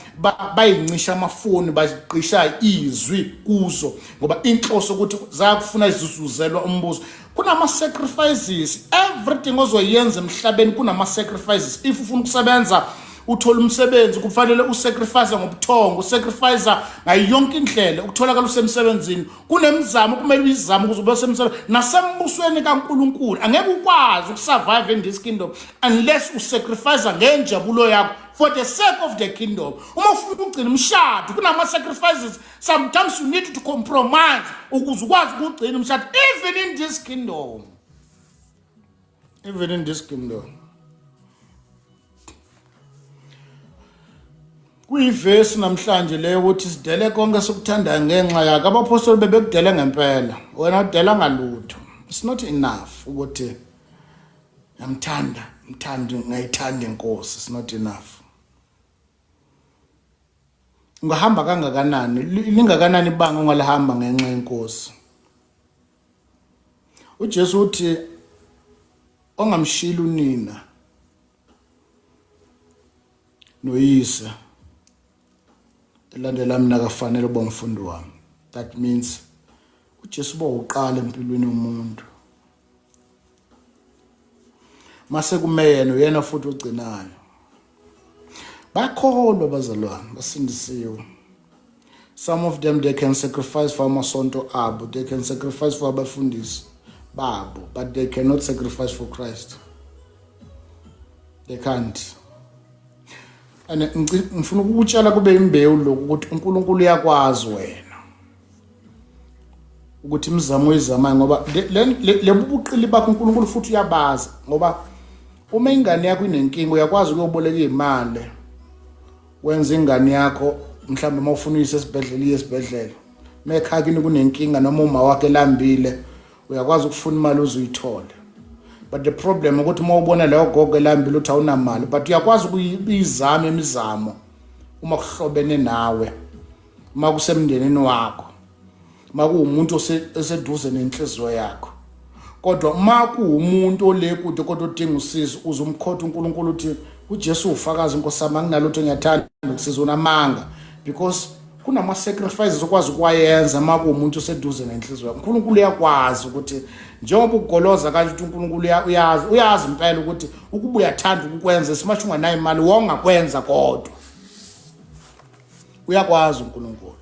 Speaker 1: bayincisha amafoni, bagqisha izwi kuzo, ngoba inhloso ukuthi zayakufuna izuzuzelwa umbuso. Kunama sacrifices, everything ozoyenza emhlabeni kunama sacrifices. If ufuna ukusebenza uthola umsebenzi, kufanele usacrifice ngobuthongo, usacrifice ngayo yonke indlela ukutholakala usemsebenzini. Kunemizamo kumele uyizame ukuze ube semsebenzini. Nasembusweni kaNkuluNkulu angeke ukwazi ukusurvive in this kingdom unless usacrifice ngenjabulo yakho for the sake of the kingdom. Uma ufuna ukugcina umshado kunama sacrifices, sometimes you need to compromise ukuze ukwazi ukugcina umshado even in this kingdom, even in this kingdom. Kuyivesi namhlanje leyo ukuthi sidele konke sikuthandayo ngenxa yakhe. Abaphostoli bebekudele ngempela, wena udela ngalutho. It's not enough ukuthi ngiyamthanda, mthandi, ngiyayithanda inkosi. It's not enough. Ungahamba kangakanani, lingakanani ibanga ongalihamba ngenxa yenkosi? uJesu uthi ongamshila unina noyise elandela mina akafanele uba umfundi wami. That means uJesu uba uqala empilweni yomuntu, mase kume yena, uyena futhi ogcinayo. Bakholwa bazalwane, basindisiwe. Some of them, they can sacrifice for amasonto abo, they can sacrifice for abafundisi babo, but they cannot sacrifice for Christ. They can't. And ngifuna ukukutshela kube imbewu lokhu ukuthi uNkulunkulu uyakwazi wena ukuthi imizamo oyizamayo, ngoba lebubuqili bakho uNkulunkulu futhi uyabazi. Ngoba uma ingane yakho inenkinga, uyakwazi ukuyoboleka imali, wenza ingane yakho mhlawumbe uma ufuna uyise esibhedlela, iye esibhedlela. Uma kini kunenkinga noma uma wakhe elambile, uyakwazi ukufuna imali uze uyithole. But the problem ukuthi uma ubona leyo gogo elambile, uthi awunamali, but uyakwazi ukuyizama imizamo uma kuhlobene nawe, uma kusemndenini wakho, uma kuwumuntu oseduze nenhliziyo yakho. Kodwa uma kuwumuntu ole kude kodwa odinga usizo, uze umkhotha uNkulunkulu, uthi uJesu ufakazi, inkosi yami, anginalutho, ngiyathanda ukusiza. Unamanga, because kunama sacrifices okwazi ukwayenza uma kuwumuntu oseduze nenhliziyo yakho. uNkulunkulu uyakwazi ukuthi njengoba ugoloza kanje, ukuthi uNkulunkulu uyazi, uyazi impela ukuthi ukuba uyathanda ukukwenza simasho unganayo imali wongakwenza, kodwa uyakwazi uNkulunkulu.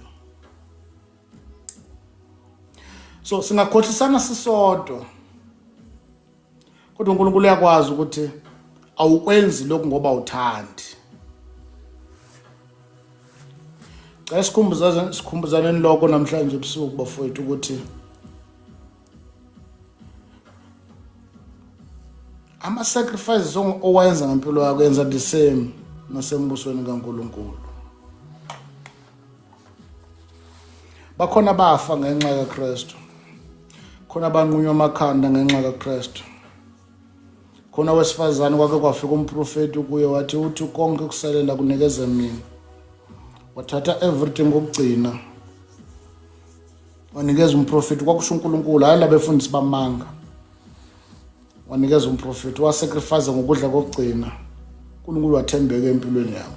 Speaker 1: So singakhohlisana sisodwa, kodwa uNkulunkulu uyakwazi ukuthi awukwenzi lokhu ngoba uthandi. Cela sikhumbuze, sikhumbuzaneni lokho namhlanje ebusuku bafowethu, ukuthi ama sacrifices owenza ngempilo yakho, yenza the same nasembusweni kaNkulunkulu. Bakhona bafa ngenxa kaKristu, khona banqunywa amakhanda ngenxa kaKristu. Khona wesifazane kwake kwafika umprofeti kuye, wathi uthi konke kusalela kunikeze mina. Wathatha everything kokugcina, wanikeza umprofeti. Kwakusho uNkulunkulu, hayi labefundisi bamanga. Wanikeza umprofeti, wasacrifice ngokudla kokugcina. uNkulunkulu wathembeka empilweni yabo.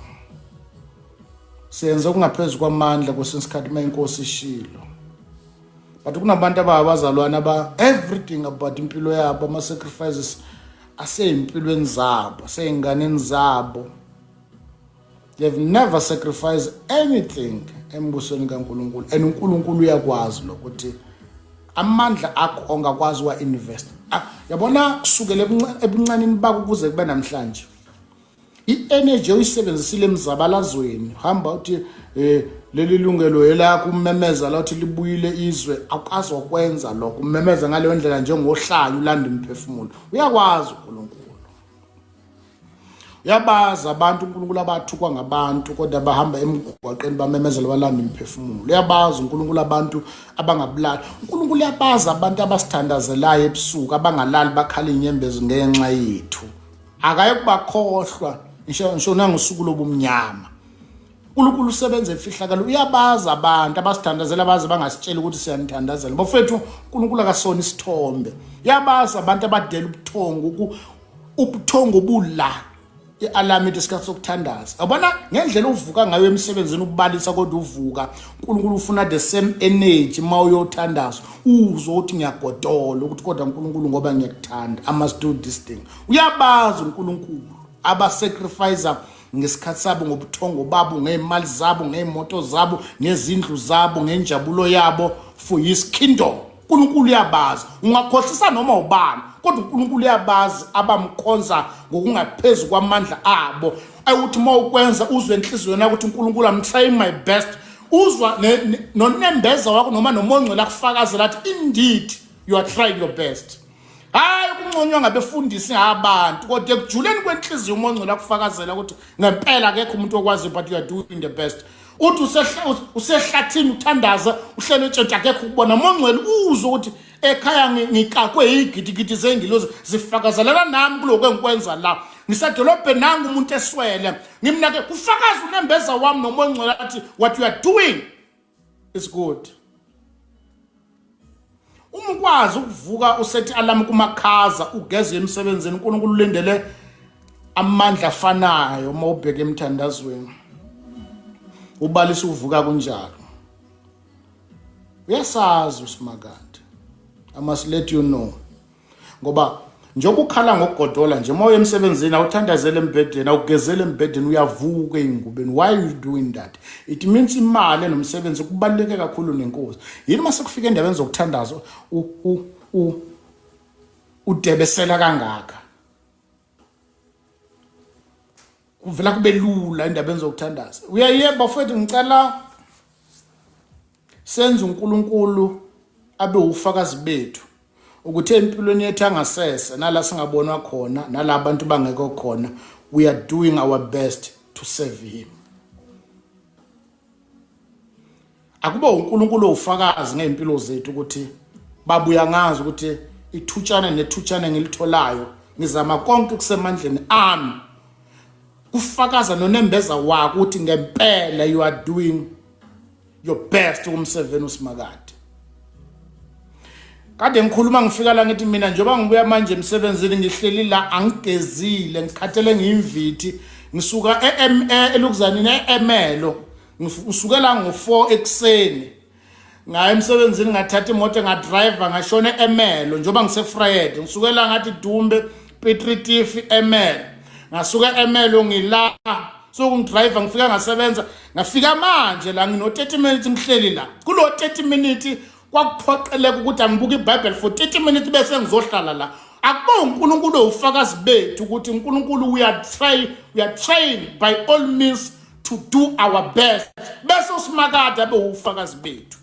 Speaker 1: Siyenze okungaphezu kwamandla kwesinye isikhathi uma inkosi ishilo, but kunabantu ababazalwane aba everything about impilo yabo, ama-sacrifices aseyimpilweni zabo, aseyinganeni zabo. They've never sacrificed anything embusweni kaNkulunkulu, and uNkulunkulu uyakwazi lokuthi amandla akho ongakwazi wa-invest. Yabona, kusukela ebuncanini bakho kuze kube namhlanje, i-energy oyisebenzisile emzabalazweni, hamba uthi leli lungelo elakho, umemeza la uthi libuyile izwe, awukazi wakwenza lokho, umemeza ngaleyo ndlela njengohlanya ulanda imiphefumulo. Uyakwazi uNkulunkulu, uyabazi abantu uNkulunkulu abathukwa ngabantu kodwa bahamba emgwaqeni bamemezela balanda imiphefumulo. Uyabazi uNkulunkulu abantu abangabulali. uNkulunkulu uyabazi abantu abasithandazelayo ebusuku, abangalali bakhala inyembezi ngenxa yethu. Akaye kubakhohlwa ngisho nangosuku lobumnyama. uNkulunkulu usebenza emfihlakalo, uyabazi abantu abasithandazela baze bangasitsheli ukuthi siyanithandazela. Bafethu, uNkulunkulu akasona isithombe. Uyabazi abantu abadela ubuthongo, ubuthongo bula i-alarm ithi isikhathi sokuthandaza. Yabona ngendlela uvuka ngayo emsebenzini ukubalisa, kodwa uvuka uNkulunkulu ufuna the same energy uma uyothandaza. Uzwe ukuthi ngiyagodola ukuthi kodwa uNkulunkulu ngoba ngiyakuthanda, I must do this thing. Uyabazi uNkulunkulu abasacrifice ngesikhathi sabo, ngobuthongo babo, ngey'mali zabo, ngey'moto zabo, ngezindlu zabo, ngenjabulo yabo for his kingdom. uNkulunkulu uyabazi. Ungakhohlisa noma ubani, kodwa uNkulunkulu uyabazi abamkhonza ngokungaphezu kwamandla abo. Ayuthi uma ukwenza uzwe enhliziyweni yakho ukuthi uNkulunkulu, I'm trying my best. Uzwa nonembeza wakho noma nomongcwele akufakazela athi indeed you are trying your best. Hayi ukunconywa ngabefundisi ngabantu, kodwa ekujuleni kwenhliziyo umongcwele akufakazela ukuthi ngempela akekho umuntu okwaziyo, but you are doing the best. Uthi usehlathini uthandaza, uhlele etshetshe, akekho ukubona. Mongcwele uzwe ukuthi ekhaya ngikakwe yigidigidi zengilozi zifakazelana nami kuloko engikwenza la. Ngisedolobheni nangu umuntu eswele, ngimnake, kufakaza unembeza wami nomongcwele athi what you are doing is good. Uma ukwazi ukuvuka usethi alarm kumakhaza ugeze emsebenzini, uNkulunkulu ulindele amandla afanayo uma ubheke emthandazweni. Ubalisa uvuka kunjalo. Uyasazi uSimakade. I must let you know. Ngoba njengoba ukhala ngokugodola nje, uma uya emsebenzini awuthandazele embhedeni, awugezele embhedeni, uyavuka ey'ngubeni. Why are you doing that? It means imali enomsebenzi kubaluleke kakhulu nenkosi. Yini uma sekufika endaweni zokuthandaza udebesela kangaka? Kuvela kube lula endabeni zokuthandaza. Uyaye bafowethu, ngicela senze uNkulunkulu abe ufakazi bethu ukuthi empilweni yethu angasese nala singabonwa khona nala abantu bangekho khona, we are doing our best to serve him. Akube uNkulunkulu owufakazi ngey'mpilo zethu ukuthi babuya ngazi ukuthi ithutshana nethutshana ngilitholayo ngizama konke kusemandleni ami, kufakaza nonembeza wakho ukuthi ngempela you are doing your best ukumseveni uSimakade. Kade ngikhuluma ngifika la ngithi mina njengoba ngibuya manje emsebenzini ngihleli la angigezile, ngikhathele, ngiyimvithi, ngisuka elukuzanini e-Emelo, ngisukela ngo-4 ekuseni ngaya emsebenzini, ngathatha imoto ngadriver ngashona e-Emelo njengoba ngiseFrede, ngisukela ngathi Dumbe Piet Retief Emelo, ngasuka e-Emelo ngila so ngidriver ngifika ngasebenza ngafika manje la ngino 30 minutes ngihleli la. Kulo 30 minutes kwakuphoqeleka ukuthi angibuke iBhayibheli for 30 minutes bese ngizohlala la. Akuba uNkulunkulu owufakazi bethu ukuthi uNkulunkulu we are trying, we are trying by all means to do our best, bese uSimakade abe ufakazi bethu.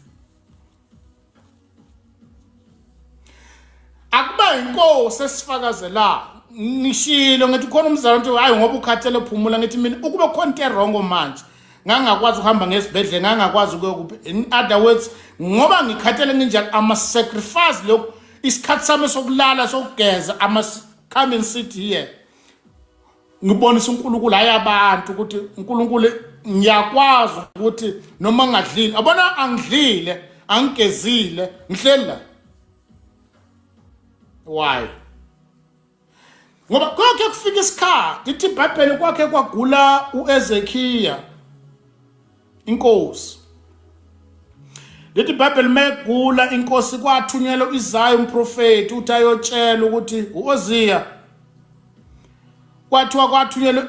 Speaker 1: Akuba inkosi esifakazelayo. Ngishilo ngithi khona umzalwane uthi hayi ngoba ukhathele phumula, ngithi mina ukube khona into erongo manje ngangakwazi ukuhamba ngesibhedlela, ngangakwazi ukuya kuphi. In other words, ngoba ngikhathele nginjalo, I must sacrifice lokhu isikhathi sami sokulala sokugeza, I must come and sit here ngibonisa uNkulunkulu, hayi abantu, ukuthi uNkulunkulu ngiyakwazi ukuthi noma ngingadlile, abona angidlile angigezile ngihleli la. Why? Ngoba kwakhe kufika isikhathi, ithi iBhayibheli kwakhe kwagula uEzekiya inkosi. Lithi iBhayibheli megula inkosi kwathunyelwa uIsaya umprofeti uthi ayotshela ukuthi uOziya, kwathiwa kwathunyelwa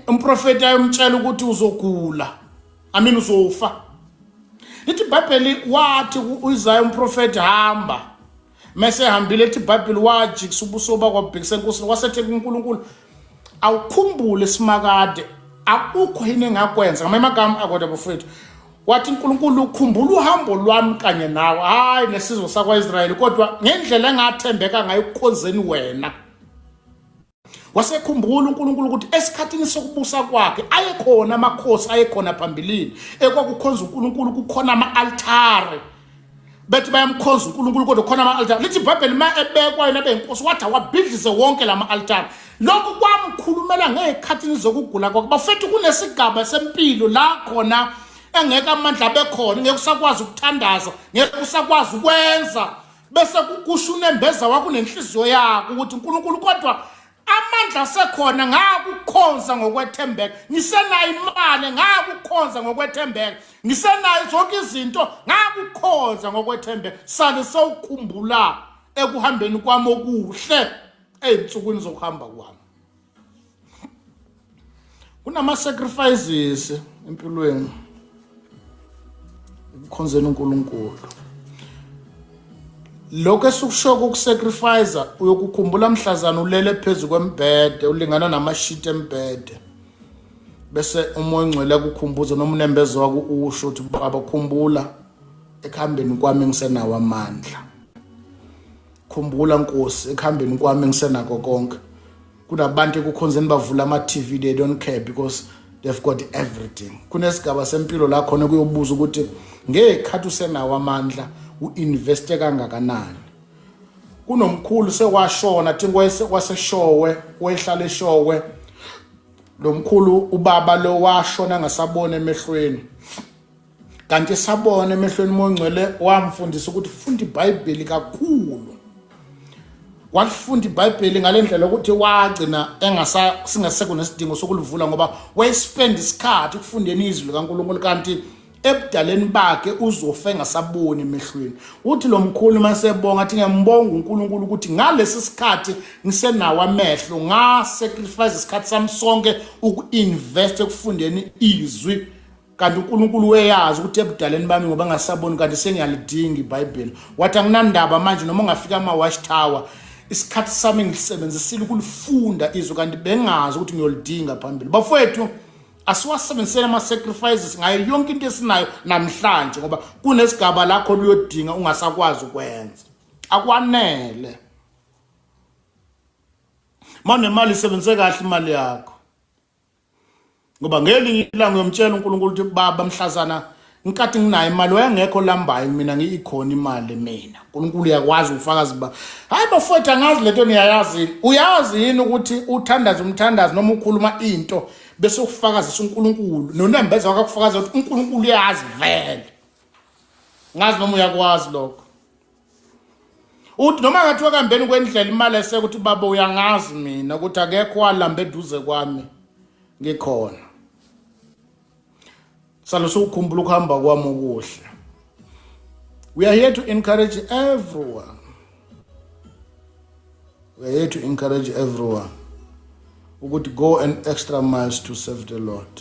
Speaker 1: umprofeti ayomtshela ukuthi uzogula, I mean uzofa. Lithi iBhayibheli wathi uIsaya umprofeti hamba, mese ehambile ethi iBhayibheli wajikisa ubuso bakwabhekisa enkosini, wasethe kuNkulunkulu awukhumbule simakade akukho yini engakwenza. Ngamanye amagama akodwa bafowethu wathi uNkulunkulu ukhumbula uhambo lwami kanye nawe, hayi nesizwe sakwaIsrayeli, kodwa ngendlela engathembeka ngayo ukukhonzeni wena. Wasekhumbula uNkulunkulu ukuthi esikhathini sokubusa kwakhe ayekhona amakhosi ayekhona phambilini ekwakukhonza uNkulunkulu, kukhona ama-altare, bethi bayamkhonza uNkulunkulu kodwa khona ama-altare. Lithi iBhayibheli uma ebekwa yena benkosi wathi awabhidlize wonke lama-altare. Lokhu kwamkhulumela ngezikhathini zokugula kwakhe. Bafethu, kunesigaba sempilo la khona engeke amandla abekhona, ngeke usakwazi ukuthandaza, ngeke usakwazi ukwenza, bese kusho unembeza wakho nenhliziyo yakho ukuthi uNkulunkulu, kodwa amandla asekhona, ngakukhonza ngokwethembeka, ngisenayo imali, ngakukhonza ngokwethembeka, ngisenayo zonke izinto, ngakukhonza ngokwethembeka. Sale sewukhumbula ekuhambeni kwami okuhle ey'nsukwini zokuhamba kwami. Kunama-sacrifices empilweni ekukhonzeni uNkulunkulu. Lokho esikusho ukusacrifice, uyokukhumbula mhlazana ulele phezu kwembhede, ulingana namashiti embhede, bese uMoya oNgcwele akukhumbuza noma unembeza wakho usho ukuthi, "Baba, khumbula ekuhambeni kwami ngisenawo amandla. Khumbula, Nkosi, ekuhambeni kwami ngisenako konke." Kunabantu ekukhonzeni bavula ama-TV, they don't care because they've got everything. Kunesigaba sempilo la khona kuyobuza ukuthi ngekhathi usenawo amandla u-investe kangakanani. Kunomkhulu sewashona, thi kwaseshowe, wehlala eshowe lo mkhulu. Ubaba lo washona ngasabona emehlweni, kanti esabona emehlweni mongcwele wamfundisa ukuthi funda iBhayibheli kakhulu. Walifunda iBhayibheli ngale ndlela ukuthi wagcina engasa singasekho nesidingo sokulivula, ngoba wayespend isikhathi ukufundeni izwi likaNkulunkulu, kanti ebudaleni bakhe uzofa engasaboni emehlweni. Uthi lo mkhulu masebonga, athi, "Ngiyambonga uNkulunkulu ukuthi ngalesi sikhathi ngisenawo amehlo, nga sacrifice isikhathi sami sonke uku-invest ekufundeni izwi, kanti uNkulunkulu uyazi ukuthi ebudaleni bami, ngoba ngasaboni, kanti sengiyalidinga iBhayibheli." Wathi, "Anginandaba manje noma ungafika ama-watch tower, isikhathi sami ngilisebenzisile ukulifunda izwi, kanti bengazi ukuthi ngiyolidinga phambili." Bafowethu, asiwasebenzisele ama-sacrifices ngayo yonke into esinayo namhlanje, ngoba kunesigaba lakho luyodinga ungasakwazi ukwenza akwanele. Ma unemali, isebenzise kahle imali yakho, ngoba ngelinye ilanga uyomtshela uNkulunkulu ukuthi, "Baba, mhlazana inkathi nginayo imali wayengekho lambayo, mina ngiyikhona imali mina." uNkulunkulu uyakwazi ufakazi ba. Hayi bafowethu, angazi lento niyayazi. Uyazi yini ukuthi uthandaza umthandazo noma ukhuluma into bese ufakazisa uNkulunkulu nonembeza wakho akufakaza ukuthi uNkulunkulu uyazi vele? Ngazi noma uyakwazi lokho, uthi noma ngathiwa kambeni kwendlela imali esekuthi, "Baba, uyangazi mina ukuthi akekho walamba eduze kwami ngikhona. Salo sukukhumbula ukuhamba kwami okuhle." We are here to encourage everyone. We are here to encourage everyone ukuthi go an extra miles to serve the Lord.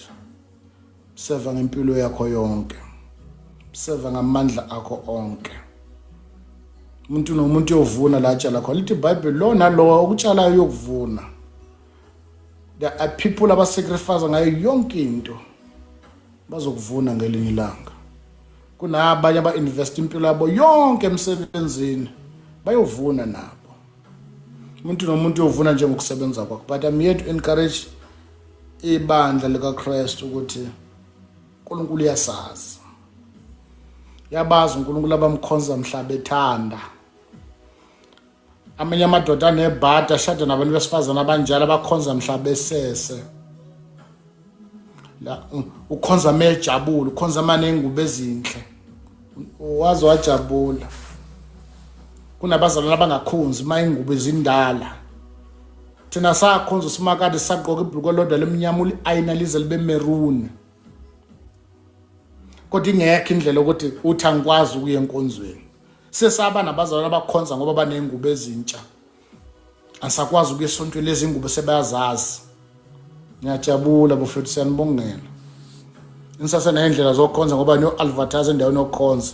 Speaker 1: Serve ngempilo yakho yonke, serve ngamandla akho onke. Umuntu nomuntu uyovuna la atshala khona. Lithi iBhayibheli, lo nalowo okutshalayo uyokuvuna. There are people abasacrifice ngayo yonke into, bazokuvuna ngelinye ilanga. Kunabanye aba-invest impilo yabo yonke emsebenzini, bayovuna nabo. Umuntu nomuntu uyovuna njengokusebenza kwakho. But I'm here to encourage ibandla likaKristu ukuthi uNkulunkulu uyasazi, yabazi uNkulunkulu abamkhonza mhla bethanda. Amanye amadoda anebhadi ashada nabantu besifazane abanjalo abakhonza mhla besese la. Ukhonza mejabula, ukhonza manengubo ezinhle, waze wajabula. Kunabazalwane abangakhonzi uma ingubo izindala. Thina sakhonza uSimakade sagqoka ibhuluko lodwa lemnyama, uli-ayina lize libe maroon, kodwa ingekho indlela yokuthi uthi angikwazi ukuya enkonzweni. Sesaba nabazalwane abakhonza ngoba baney'ngubo ezintsha, asakwazi ukuya esontweni, lezi ngubo sebayazazi. Ngiyajabula bafethu, siyanibongela, nisaseney'ndlela zokukhonza ngoba niyo-advertise endaweni yokukhonza.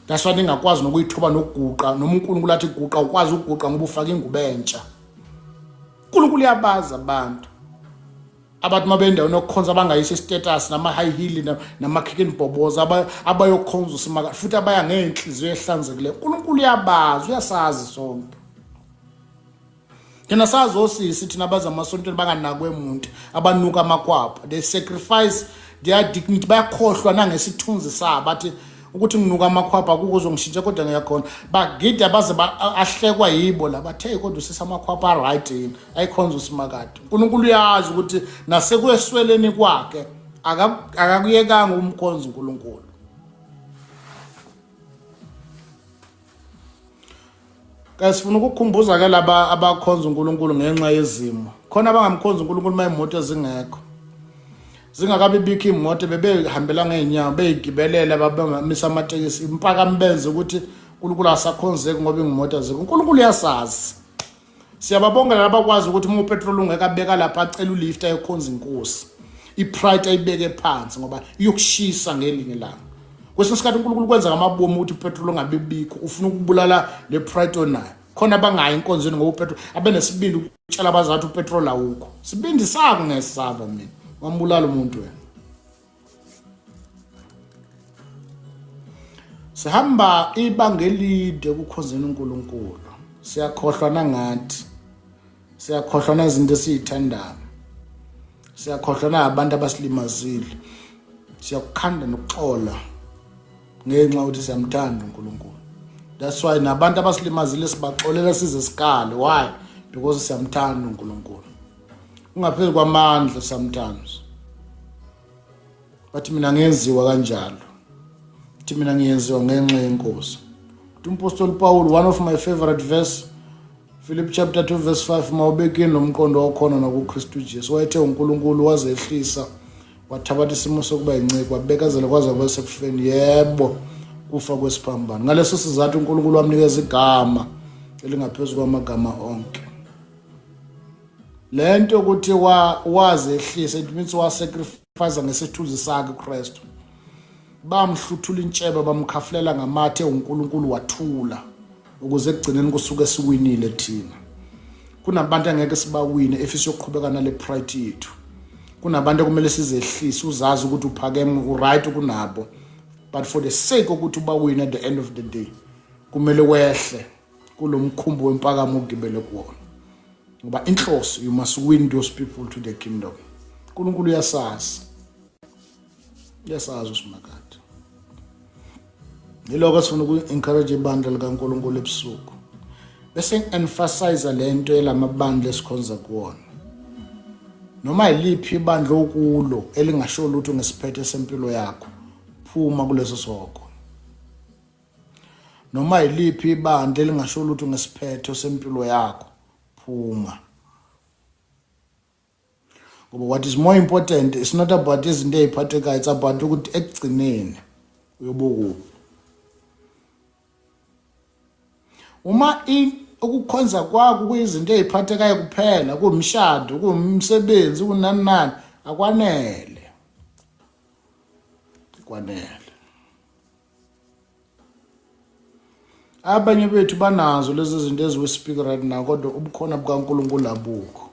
Speaker 1: That's why ningakwazi nokuyithoba nokuguqa, noma uNkulunkulu athi guqa, ukwazi ukuguqa ngoba ufaka ingubo entsha. uNkulunkulu uyabazi abantu abathi uma bendaweni yokukhonza bangayisa istatus nama-high heel nama-kicking bhoboza, abayokhonza uSimakade futhi abaya ngey'nhliziyo ehlanzekileyo. uNkulunkulu uyabazi, uyasazi sonke. Thina sazi osisi, thina abaza amasontweni banganakwe muntu, abanuka amakwapha. They sacrifice their dignity, bayakhohlwa nangesithunzi sabo, bathi Ukuthi nginuka amakhwapha akukho uzongishintsha kodwa ngiyakhona. Bagida baze ahlekwa yibo la bathe kodwa usisa amakhwapha right yini ayikhonza uSimakade. uNkulunkulu uyazi ukuthi nasekwesweleni kwakhe akakuyekanga umkhonza uNkulunkulu. Ke sifuna ukukhumbuza ke laba abakhonza uNkulunkulu ngenxa yezimo. Khona abangamkhonza uNkulunkulu uma imoto zingekho. Zingakabi bikho imoto bebehambela ngeenyawo beyigibelela babemisa amatekisi impakami benze ukuthi uNkulunkulu asakhonzeki ngoba imoto azikho. uNkulunkulu uyasazi. Siyababongela labakwazi ukuthi uma upetrol ungeke abeka lapha acela ulift ayokhonza inkosi. Ipride ayibeke phansi ngoba iyokushisa ngelinye ilanga. Kwesinye isikhathi uNkulunkulu kwenza ngamabomu ukuthi upetrol ungabi bikho, ufuna ukubulala le pride onayo. Khona abangayi enkonzweni ngoba upetrol abenesibindi ukutshela abazali ukuthi upetrol awukho. Sibindi sako ngesaba mina. Wambulala umuntu wena. Sihamba ibanga elide ekukhonzeni uNkulunkulu. Siyakhohlwa nangathi. Siyakhohlwa nazinto esiyithandayo. Siyakhohlwa nabantu abasilimazile. Siyakukhanda nokuxola ngenxa ukuthi siyamthanda uNkulunkulu. That's why nabantu abasilimazile sibaxolela size sikale. Why? Because siyamthanda uNkulunkulu. Ungaphezu kwamandla sometimes. Bathi mina ngenziwa kanjalo. Bathi mina ngiyenziwa ngenxa yenkosi. Uthi umpostoli Paul, one of my favorite verse, Philip chapter 2 verse 5, mawubekini lo mqondo okhona nakuKristu Jesu. Wayethe uNkulunkulu wazehlisa wathabatha isimo sokuba yinceku wabekezela kwaze kwaba sekufeni, yebo, kufa kwesiphambano. Ngaleso sizathu uNkulunkulu wamnikeza igama elingaphezu kwamagama onke. Lento ukuthi wazehlisa, it means wasacrifice ngesithunzi sakhe uKristu. Bamhluthula intshebe bamkhafulela ngamathe uNkulunkulu wathula ukuze ekugcineni kusuke siwinile thina. Kunabantu angeke sibawine if siyoqhubeka nale pride yethu. Kunabantu okumele sizehlise, uzazi ukuthi uphakeme uright kunabo, but for the sake ukuthi ubawine at the end of the day kumele wehle kulomkhumbi wempakamo ogibele kuwona, ngoba inhloso, you must win those people to the kingdom. uNkulunkulu uyasazi, uyasazi uSimakade. Yiloko esifuna uku-encourage ibandla likaNkulunkulu ebusuku, bese ngi-emphasize lento yelamabandla esikhonza kuwona. Noma yiliphi ibandla okulo elingasho lutho ngesiphetho sempilo yakho, phuma kuleso sihogo. Noma yiliphi ibandla elingasho lutho ngesiphetho sempilo yakho, phuma. Ngoba what is more important is not about izinto ey'phathekayo, it's about ukuthi ekugcineni uyobukuphi. Uma ukukhonza kwakho kuyizinto ey'phathekayo kuphela, kuwumshado, kuwumsebenzi, kunani nani, akwanele, kwanele. Abanye bethu banazo lezi zinto as we speak right now, kodwa ubukhona bukaNkulunkulu abukho.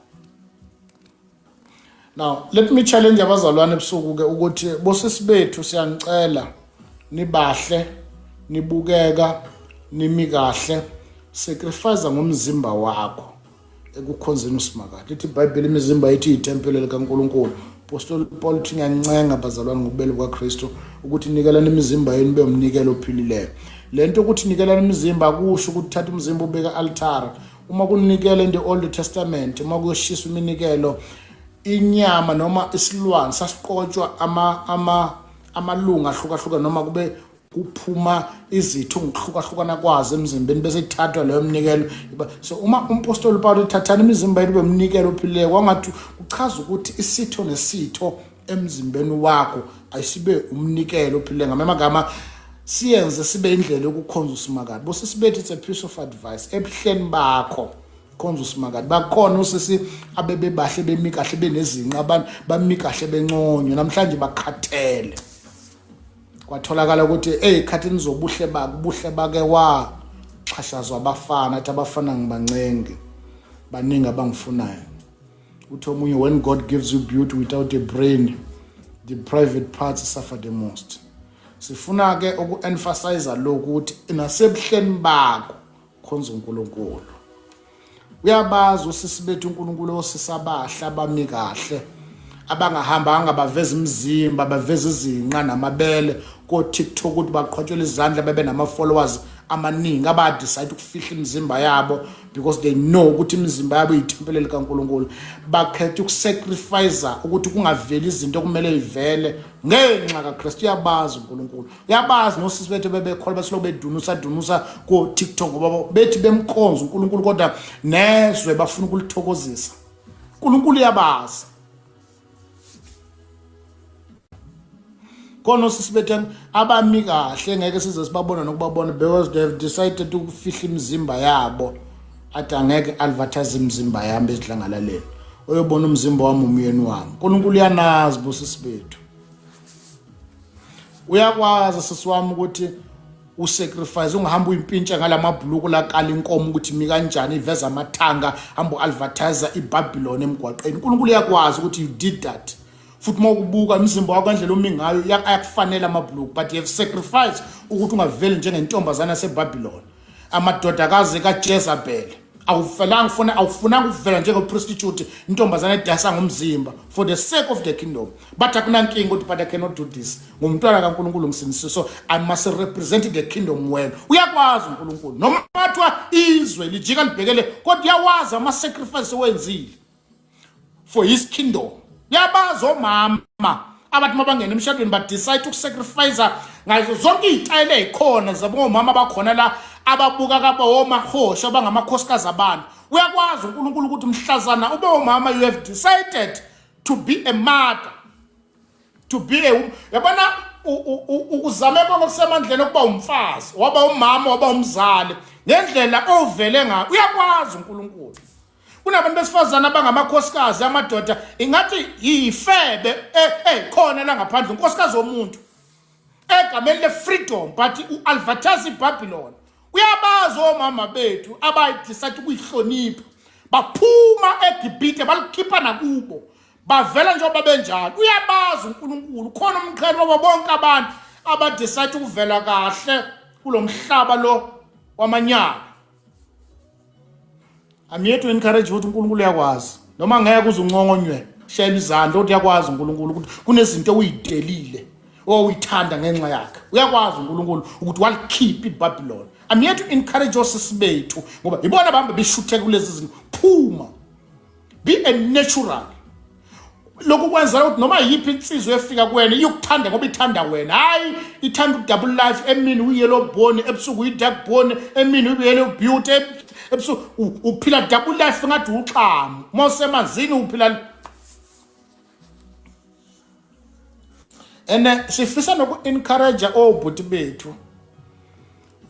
Speaker 1: Now let me challenge abazalwane ebusuku ke ukuthi bosisi bethu siyanicela, nibahle, nibukeka, nimi kahle, sacrifice ngomzimba wakho ekukhonzeni uSimakade. Lithi iBhayibheli imizimba yethu iyithempeli likaNkulunkulu. Apostoli Paul uthi ngiyancenga bazalwane ngobubele bukaKristu ukuthi nikelani imizimba yenu ibe umnikelo ophilileyo. Le nto ukuthi nikelani imizimba akusho ukuthi thatha umzimba ubeke altara. Uma kunikela in the Old Testament, uma kuyoshiswa iminikelo, inyama noma isilwane sasiqotshwa ama ama amalunga ahlukahlukene, noma kube kuphuma izitho ngokuhlukahlukana kwazo emzimbeni bese ithathwa leyo mnikelo. So uma umpostoli Paul ethathana imizimba yethu bemnikelo ophilileyo, kwangathi kuchaza ukuthi isitho nesitho emzimbeni wakho ayisibe umnikelo ophilileyo. Ngamanye amagama siyenze sibe indlela yokukhonza uSimakade. Bosisi bethu, it's a piece of advice ebuhleni bakho, khonza uSimakade. Bakhona osisi abebebahle bemi kahle benezinqa, abantu bami kahle benconywa, namhlanje bakhathele. Kwatholakala ukuthi ey'khathini zobuhle bakhe, ubuhle bake waxhashazwa abafana, athi abafana ngibancenge, baningi abangifunayo. Uthi omunye, when God gives you beauty without a brain, the private parts suffer the most. Sifuna-ke uku-emphasize lokhu ukuthi nasebuhleni bakho khonza uNkulunkulu. Uyabazi osisi bethu uNkulunkulu, osisi abahle abami kahle, Abangahambanga baveza imizimba, baveza izinqa namabele ko-TikTok ukuthi baqhwatshele izandla, bebe nama-followers amaningi, abadecide ukufihla imizimba yabo because they know ukuthi imizimba yabo iyithempeli likaNkulunkulu. Bakhetha ukusacrifice ukuthi kungaveli izinto okumele ivele ngenxa kaKristu. Uyabazi uNkulunkulu, uyabazi nosisi bethu bebekholwa besilokhu bedunusa dunusa ko-TikTok ngoba bethi bemkhonza uNkulunkulu, kodwa nezwe bafuna ukulithokozisa. uNkulunkulu uyabazi. Khona osisi bethu abami kahle, ngeke size sibabone nokubabona because they have decided ukufihla imizimba yabo, athi angeke advertise imizimba yami esidlangalaleni, oyobona umzimba wami umyeni wami. uNkulunkulu uyanazi bosisi bethu. Uyakwazi sisi wami ukuthi usacrifice, ungahamba uyimpintsha ngalamabhuluku lakala inkomo ukuthi mi kanjani, iveza amathanga, hamba uadvertise iBabylon emgwaqeni. uNkulunkulu uyakwazi ukuthi you did that, futhi uma ukubuka umzimba wakho ndlela omi ngayo ayakufanele amabhuluku, but you have sacrificed ukuthi ungaveli njengentombazana yaseBabylon, amadodakazi kaJezebel. Awufelanga ufuna, awufunanga ukuvela njenge-prostitute, intombazane edayisa ngomzimba for the sake of the kingdom. But akunankinga ukuthi, but I cannot do this, ngumntwana kaNkulunkulu, ngisindisiwe, so I must represent the kingdom well. Uyakwazi uNkulunkulu, noma kuthiwa izwe lijika libhekele, kodwa uyawazi ama-sacrifice owenzile for his kingdom. Uyabazi omama abathi uma bangena emshadweni badecide ukusacrifice ngazo zonke iy'tayela ey'khona zabomama abakhona la ababuka kabawomahosha abangamakhosikazi abantu. Uyakwazi uNkulunkulu ukuthi mhlazana ube umama, you have decided to be a mother, to be a, yabona, uzame konke okusemandleni okuba umfazi, waba umama, waba umzali ngendlela ovele ngayo. Uyakwazi uNkulunkulu. Kunabantu besifazane abangamakhosikazi amadoda, ingathi yifebe ekhona la ngaphandle, unkosikazi womuntu egameni le-freedom, but u-advertise iBabylon. Uyabazi omama bethu abayidecide ukuyihlonipha, baphuma eGibhite, balikhipha nakubo, bavela njengoba benjalo. Uyabazi uNkulunkulu. Khona umqhele wabo bonke abantu abadecide ukuvela kahle kulo mhlaba lo wamanyala. I'm here to encourage ukuthi uNkulunkulu uyakwazi, noma ngeke uze unconywe, shayela izandla ukuthi uyakwazi uNkulunkulu ukuthi kunezinto oyidelile owuyithanda ngenxa yakhe. Uyakwazi uNkulunkulu ukuthi walikhipha iBabylon. I'm here to encourage osisi bethu ngoba ibona bahambe beshuthe kulezi zinto. Phuma, be a natural. Lokhu kwenzela ukuthi noma yiphi insizwa efika kuwena iyokuthanda ngoba ithanda wena, hayi ithanda udouble life, emini uyellow bone, ebusuku uyi-dark bone, emini uyellow beauty, ebusuku uphila double life ngathi uxamu uma usemanzini uphila. And sifisa noku-encourage obhuti bethu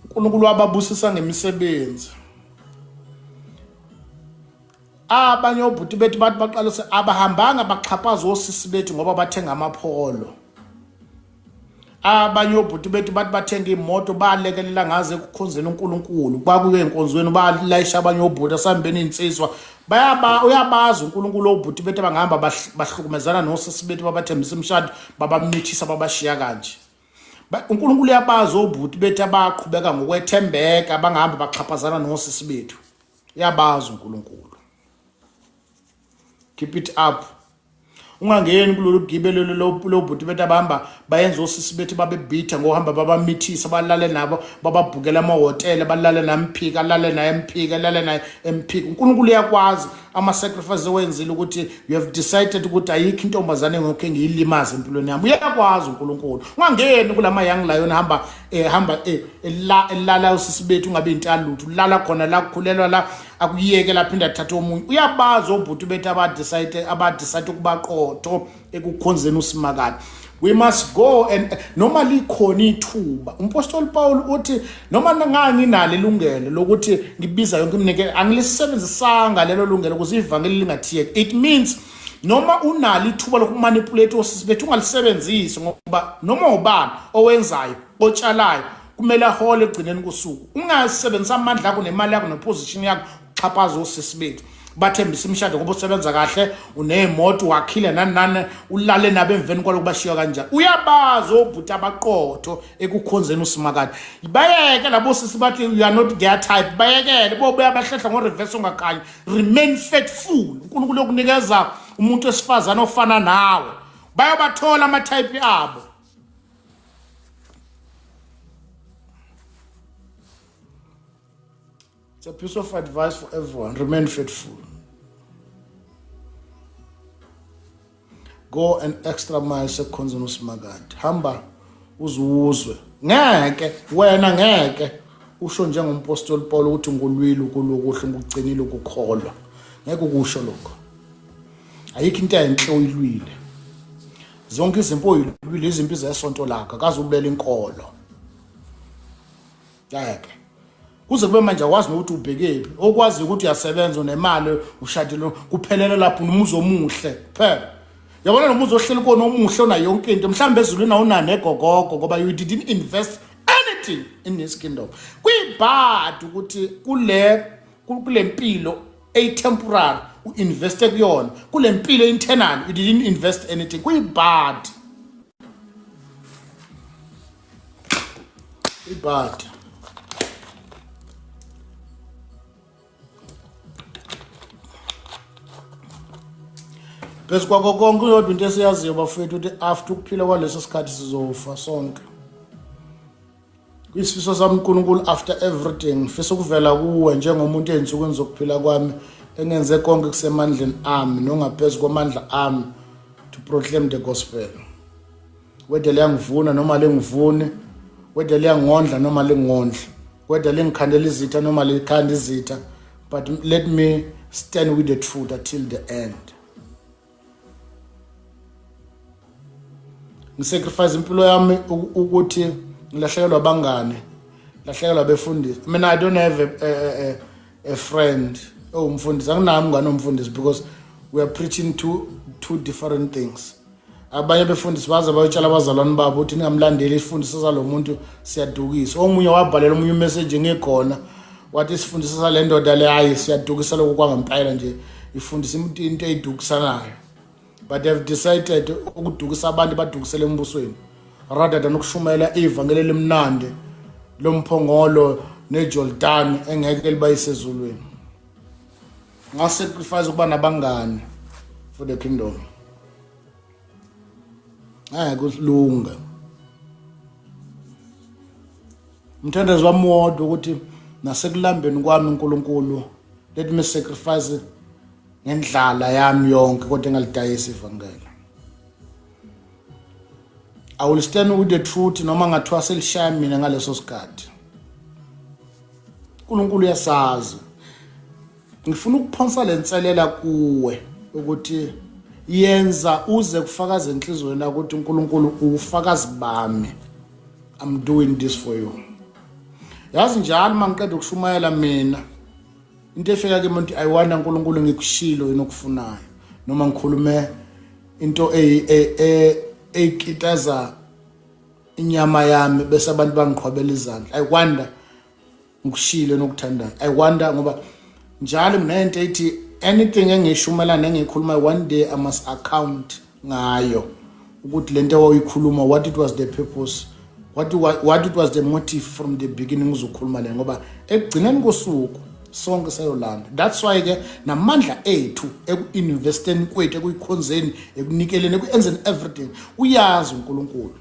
Speaker 1: uNkulunkulu wababusisa ngemisebenzi. Abanye obhuti bethu bathi baqalise, abahambanga baxhaphaza osisi bethu ngoba bathenga amapholo. Abanye obhuti bethu bathi bathenga imoto, balekelela ngaze ekukhonzeni uNkulunkulu, bakuye enkonzweni, balayisha abanye obhuti asambeni insizwa. Bayaba, uyabazi uNkulunkulu obhuti bethu abangahamba bahlukumezana nosisi bethu, babathembisa imishado, babamithisa, babashiya kanje. UNkulunkulu uyabazi obhuti bethu abaqhubeka ngokwethembeka, bangahamba baxhaphazana nosisi bethu. Uyabazi uNkulunkulu. Keep it up, ungangeni kulolu gibe lolu lobhuti bethu abahamba bayenza osisi bethu babebhitha ngokuhamba babamithisa, balale nabo, bababhukela amahhotela, balale namphika, alale naye emphika, alale naye emphika. UNkulunkulu uyakwazi ama-sacrifice owenzile ukuthi you have decided ukuthi ayikho intombazane engokhe ngiyilimaze empilweni yami. Uyakwazi uNkulunkulu. Ungangeni kulama young lion, hamba hamba elala usisi bethu, ungabe intalutho, ulala khona la, kukhulelwa la, akuyeke laphinda athathe omunye. Uyabazi obhuti bethu abadecide ukuba qotho ekukhonzeni uSimakade. We must go and noma likhona ithuba, umpostoli Paul uthi noma nganginalo ilungelo lokuthi ngibiza yonke iminikelo, angilisebenzisanga lelo lungelo ukuze ivangeli lingathiyeki. It means noma unalo ithuba lokumanipulate osisi bethu, ungalisebenzisi, ngoba noma ubani owenzayo, otshalayo, kumele ahole ekugcineni kosuku. Ungasebenzisa amandla akho nemali yakho neposition yakho uxhaphaza osisi bethu. Bathembisa imishado ngoba usebenza kahle, uney'moto, wakhile nani nani, ulale nabo emveni kwalokhu bashiya kanjani. Uyabazi obhuti abaqotho ekukhonzeni uSimakade. Bayeke labo sisi bathi you are not their type, bayekele bobuya bahlehla ngo-reverse ongakhanyi. Remain faithful. UNkulunkulu uyokunikeza umuntu wesifazane ofana nawe. Bayobathola ama-type abo. It's a piece of advice for everyone. Remain faithful. Go an extra mile sekukhonzeni uSimakade. Hamba uzuwuzwe. Ngeke wena ngeke usho njengompostoli Paul ukuthi ngulwile ukulokuhle ngugcinile ukukholwa. Ngeke ukusho lokho. Ayikho into enhle oyilwile. Zonke izimpi oyilwile izimpi zesonto lakho akaze ulwele inkolo. Ngeke. Kuze kube manje awazi nokuthi ubhekephi. Okwazi ukuthi uyasebenza unemali ushadile kuphelele lapho unomuzi omuhle kuphela. Yabona lo muzi ohleli kuwona omuhle onayo yonke into mhlawumbe ezulwini awunani egogogo ngoba you didn't invest anything in this kingdom. Kuyibhadi ukuthi kule mpilo eyi-temporary u-investe kuyona kule mpilo internal you didn't invest anything kuyibhadi. Ibhadi. Phezu kwakho konke uyodwa into esiyaziyo bafowethu ukuthi after ukuphila kwaleso sikhathi sizofa sonke. Isifiso sami uNkulunkulu after everything ngifisa ukuvela kuwe njengomuntu ezinsukwini zokuphila kwami engenze konke kusemandleni ami nongaphezu kwamandla ami to proclaim the gospel. Whether liyangivuna noma lingivuni, whether liyangondla noma lingondli, whether lingikhandela izitha noma likhanda izitha, but let me stand with the truth until the end. Ngisacrifice impilo yami ukuthi ngilahlekelwa abangane, lahlekelwa abefundisi. I mean I don't have a friend owumfundisi, anginaye umngane omfundisi because we are preaching two different things. Abanye befundisi baze bayotshela abazalwane babo ukuthi ningamlandeli isifundiso salo muntu siyadukisa. Omunye wabhalela omunye umessage ngikhona wathi isifundiso sale ndoda le hayi siyadukisa lokhu kwangempela nje ifundisa into eyidukisanayo. But they have decided ukudukisa abantu badukisele embusweni rather than ukushumayela ivangeli elimnandi lomphongolo neJordan engeke libayise ezulwini. Ngasacrifice ukuba nabangani for the kingdom. Ngeke kulunge. Umthandazo wami wodwa ukuthi nasekulambeni kwami uNkulunkulu let me sacrifice ngendlala yami yonke kodwa engalidayisi ivangeli. I will stand with the truth noma ngathiwa selishaya mina ngaleso sikhathi. uNkulunkulu uyasazi. Ngifuna ukuphonsa lenselela kuwe ukuthi yenza uze kufakaze enhlizweni yakho ukuthi uNkulunkulu ufakazi bami. I'm doing this for you. Yazi njalo mangiqeda ukushumayela mina into efika kimi umuntu I wonder uNkulunkulu ngikushilo yini okufunayo noma ngikhulume into eyikitaza inyama yami bese abantu bangiqhwabela izandla. I wonder ngikushilo nokuthandayo. I wonder ngoba njalo nginento ethi anything engiyishumela nengiyikhuluma one day I must account ngayo ukuthi lento owayikhuluma what it was the purpose, what it was the motive from the beginning uzokhuluma le ngoba ekugcineni kosuku sonke sayolanda. That's why ke namandla ethu eku-investeni kwethu, ekuyikhonzeni, ekunikeleni, ekuenzeni everything uyazi uNkulunkulu.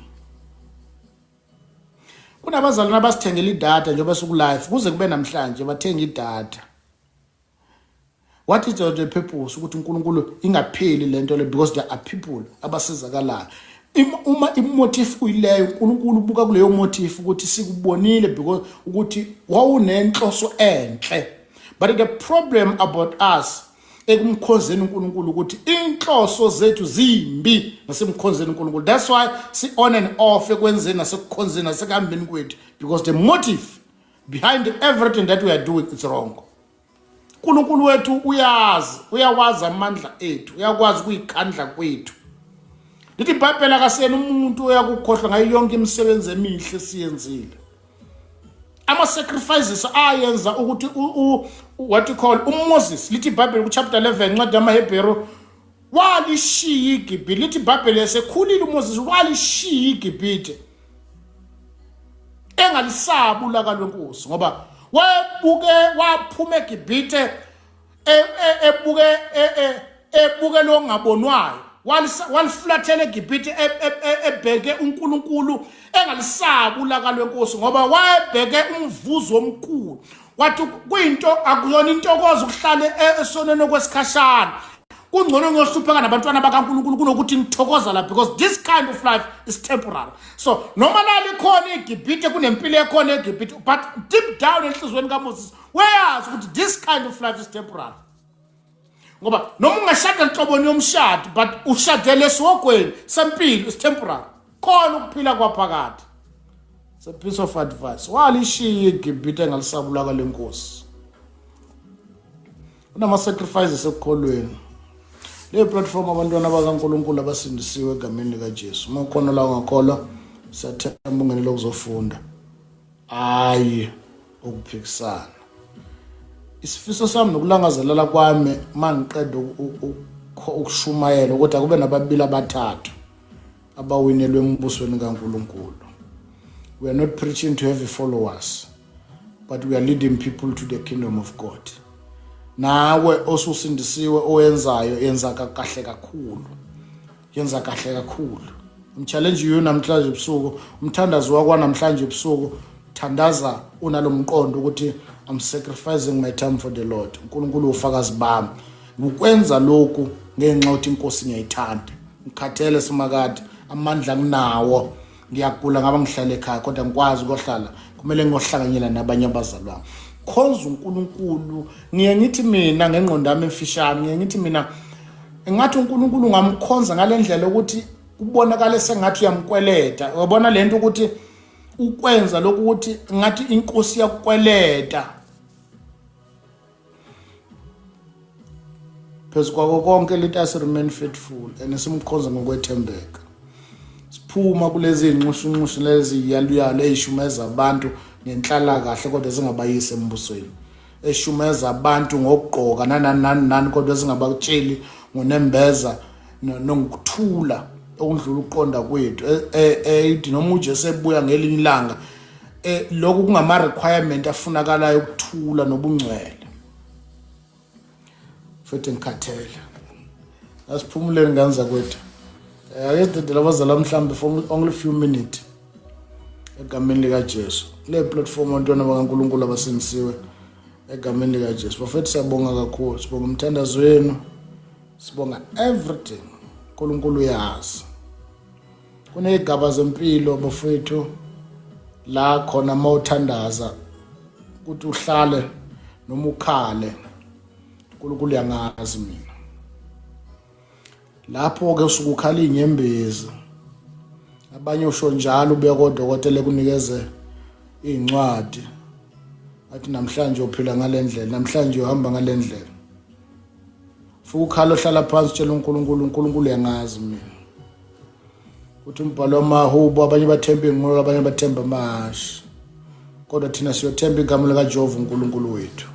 Speaker 1: Kunabazalwane abasithengela idatha njengoba siku-live kuze kube namhlanje bathenga idatha. What is the purpose ukuthi uNkulunkulu ingapheli lento le because there are people abasizakalayo. Uma imotive kuyileyo uNkulunkulu ubuka kuleyo motive ukuthi sikubonile because ukuthi wawunenhloso enhle. But the problem about us ekumkhonzeni uNkulunkulu ukuthi inhloso zethu zimbi nasemkhonzeni uNkulunkulu. That's why si on and off ekwenzeni nasekukhonzeni nasekuhambeni kwethu because the motive behind everything that we are doing is wrong. uNkulunkulu wethu uyazi, uyawazi amandla ethu, uyakwazi ukuyikhandla kwethu. Lithi iBhayibheli akasiyena umuntu oyakukhohlwa ngayo yonke imisebenzi emihle esiyenzile. Ama-sacrifices ayenza ukuthi What you call uMoses, lithi iBhayibheli kuchapter 11 incwadi yamaHebheru, walishiya iGibhithe. Lithi iBhayibheli esekhulile uMoses walishiya iGibhithe engalisabi ulaka lwenkosi, ngoba wayebuke waphuma eGibhithe e, e, ebuke e, ebuke lo ngabonwayo, walifulathela eGibhithe ebheke uNkulunkulu, engalisabi ulaka lwenkosi, ngoba wayebheke umvuzo omkhulu. Wathi kuyinto akuyona intokozo ukuhlala esonweni okwesikhashana, kungcono ngiyohlupheka nabantwana bakaNkulunkulu kunokuthi ngithokoza la, because this kind of life is temporary. So noma lalikhona iGibhithe, kunempilo ekhona eGibhithe, but deep down enhliziyweni kaMoses wayazi ukuthi this kind of life is temporary, ngoba noma ungashada nhloboni yomshado, but ushadele esihogweni sempilo is temporary, khona ukuphila kwaphakade. It's a piece of advice. Walishiya iGibhithe engalisaba ulaka lenkosi. Kunama-sacrifices ekukholweni. Leyo platform, abantwana bakaNkulunkulu abasindisiwe egameni likaJesu, uma ukhona la ungakholwa, siyathemba ungenele ukuzofunda, hayi ukuphikisana. Isifiso sami nokulangazelela kwami uma ngiqeda ukushumayela ukuthi akube nababili abathathu abawinelwe embusweni kaNkulunkulu. We are not preaching to have followers, but we are leading people to the kingdom of God. Nawe osusindisiwe oyenzayo, yenza kahle kakhulu, yenza kahle kakhulu. I'm challenge you namhlanje ebusuku, umthandazo wakwa namhlanje ebusuku, thandaza unalomqondo ukuthi I'm sacrificing my time for the Lord. uNkulunkulu ufakazi bami, ngikwenza lokhu ngenxa yokuthi inkosi ngiyayithanda. Ngikhathele Simakade, amandla nginawo, ngiyagula, ngaba ngihlala ekhaya kodwa ngikwazi ukuyohlala, kumele ngiyohlanganyela nabanye abazalwane. Khonza uNkulunkulu. Ngiye ngithi mina ngengqondo yami emfishane, ngiye ngithi mina engathi uNkulunkulu ungamkhonza ngalendlela ukuthi kubonakale sengathi uyamkweleta. Uyabona lento ukuthi ukwenza lokhu ukuthi ngathi inkosi yakukweleta. Phezu kwako konke, let us remain faithful and simkhonze ngokwethembeka. Siphuma kulezi nxushunxushu lezi yaluyalo eyishumeza abantu ngenhlalakahle kodwa zingabayisi embusweni, eshumeza abantu ngokugqoka nanani nani nani kodwa zingabatsheli ngonembeza nokuthula okudlula ukuqonda kwethu, ethi noma uJesu ebuya ngelinye ilanga, lokhu kungama requirement afunakalayo, ukuthula nobungcwele. Futhi ngikhathele, asiphumuleni ngane zakwethu. Ake sidedele abazala mhlawumbe for only few minutes egameni likaJesu. Le platform, abantwana bakaNkulunkulu abasindisiwe egameni likaJesu. Bafethu, siyabonga kakhulu, sibonga umthandazo wenu, sibonga everything. uNkulunkulu uyazi kuney'gaba zempilo, bafethu, la khona uma uthandaza ukuthi uhlale noma ukhale, uNkulunkulu uyangazi mina. Lapho-ke usuke ukhala iy'nyembezi, abanye usho njalo ubuya kodokotela ekunikeze iy'ncwadi, athi namhlanje uphila ngale ndlela, namhlanje uhamba ngale ndlela. Fuka ukhala, ohlala phansi, utshela uNkulunkulu, uNkulunkulu uyangazi mina. Uthi umbhalo wamahubo, abanye bathemba inqola, abanye bathemba amahhashi, kodwa thina siyothemba igama likaJehova uNkulunkulu wethu.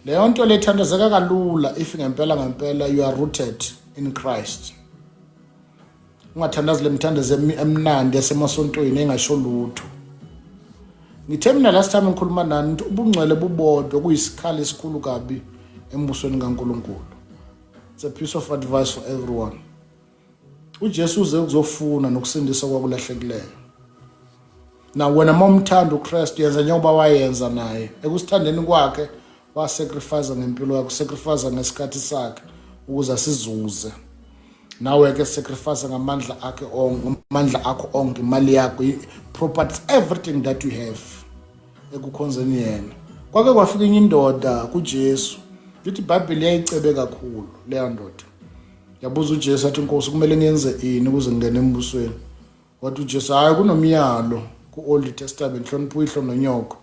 Speaker 1: Leyo nto lethandazeka kalula if ngempela ngempela you are rooted in Christ. Ungathandazi le mthandazo emnandi yasemasontweni engasho lutho. Ngithe mina last time ngikhuluma nani ukuthi ubungcwele bubodwa kuyisikhali esikhulu kabi embusweni kaNkulunkulu. It's a piece of advice for everyone. UJesu uze ukuzofuna nokusindisa kwakulahlekileyo. Na wena uma umthanda uKristu, yenza njengoba wayenza naye. Ekusithandeni kwakhe wasacrifice ngempilo yakhe, sacrifice ngesikhathi sakhe ukuze asizuze. Nawe ke sacrifice ngamandla akhe onke, amandla akho onke, imali yakho, properties, everything that you have ekukhonzeni yena. Kwake kwafika enye indoda kuJesu, lithi iBhayibheli yayicebe kakhulu leya ndoda. Yabuza uJesu, athi, "Inkosi, kumele ngiyenze ini ukuze ngingene embusweni?" Wathi uJesu, "Hayi, kunomyalo ku-Old Testament, hlonipha uyihlo nonyoko."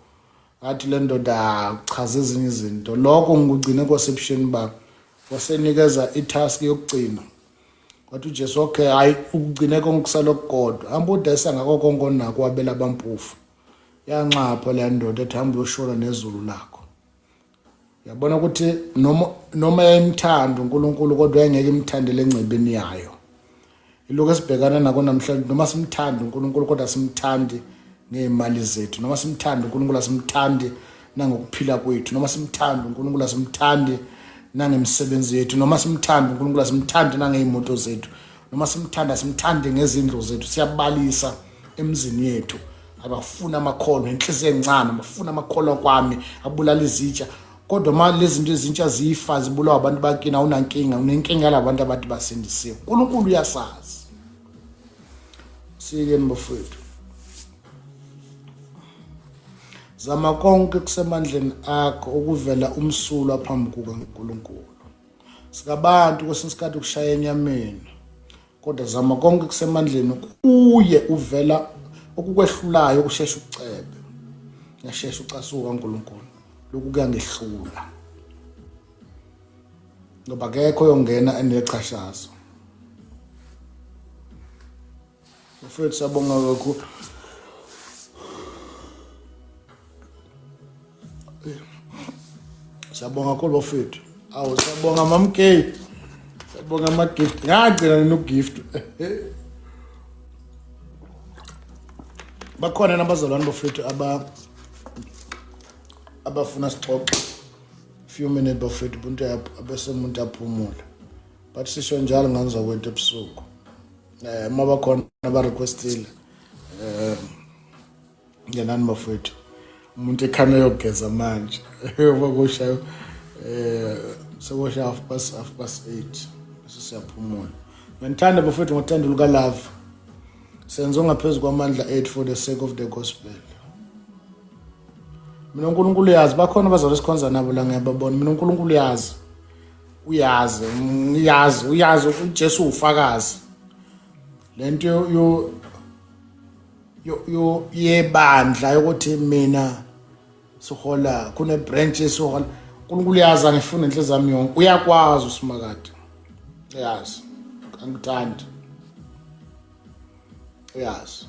Speaker 1: Athi le ndoda, "Uchaza ezinye izinto, lokho ngikugcine kwasebusheni bami." Wasenikeza itask yokugcina. Wathi uJesu, "Okay, hayi, ukugcine konke, kusalokudwa, hamba udayisa ngako konke onako, wabela abampofu." Yanxapha leya ndoda, ethi, "Hamba uyoshona nezulu lakho." Uyabona ukuthi noma yayimthanda uNkulunkulu kodwa yayingeke imthandele engcebeni yayo. Ilokhu esibhekana nako namhlanje, noma simthanda uNkulunkulu kodwa simthandi ngey'mali zethu, noma simthanda uNkulunkulu asimthandi nangokuphila kwethu, noma simthanda uNkulunkulu asimthandi nangemisebenzi yethu, noma simthanda uNkulunkulu asimthandi nangey'moto zethu, noma simthanda simthande ngezindlu zethu. Siyabalisa emizini yethu, abafuna amakholwa inhliziyo encane, abafuna amakholwa kwami abulala izitsha. Kodwa uma lezi zinto ezintsha zifa zibulawa abantu bakini, awunankinga, unenkinga yalabantu abathi basindisiwe. uNkulunkulu uyasazi. Siyekeni bafowethu, zama konke kusemandleni akho ukuvela umsulwa phambi kukaNkulunkulu. Sikabantu kwesinye isikhathi ukushaya enyameni, kodwa zama konke kusemandleni kuye uvela okukwehlulayo ukushesha ukucebe. Ngiyashesha ucasuka uNkulunkulu, lokhu kuyangehlula ngoba akekho oyongena enechashazo. Mfethu, siyabonga kakhulu. Siyabonga kakhulu bafethu. Awu, siyabonga Mam K. Siyabonga ama gift. Ngagcina nini ugift. Bakhona nabazalwane bafethu abafuna sixoxe few minutes bafethu, umuntu abese umuntu aphumula. But sisho njalo ngani zakwethu ebusuku. Uma bakhona aba requestile, ngenani bafethu, umuntu ekhana yogeza manje bakusha sekusha half past 8, bese siyaphumula. Ngithanda bafethu ngothando luka love, senze ngaphezu kwamandla ethu for the sake of the gospel. Mina uNkulunkulu uyazi, bakhona abazalwane esikhonza nabo la, ngiyababona. Mina uNkulunkulu uyazi, uyazi, uyazi, uyazi, uJesu ufakazi lento yo yebandla yokuthi mina sihola kune branch esihola. uNkulunkulu uyazi, angifuni inhliziyo yami yonke. Uyakwazi uSimakade, uyazi angithandi, uyazi,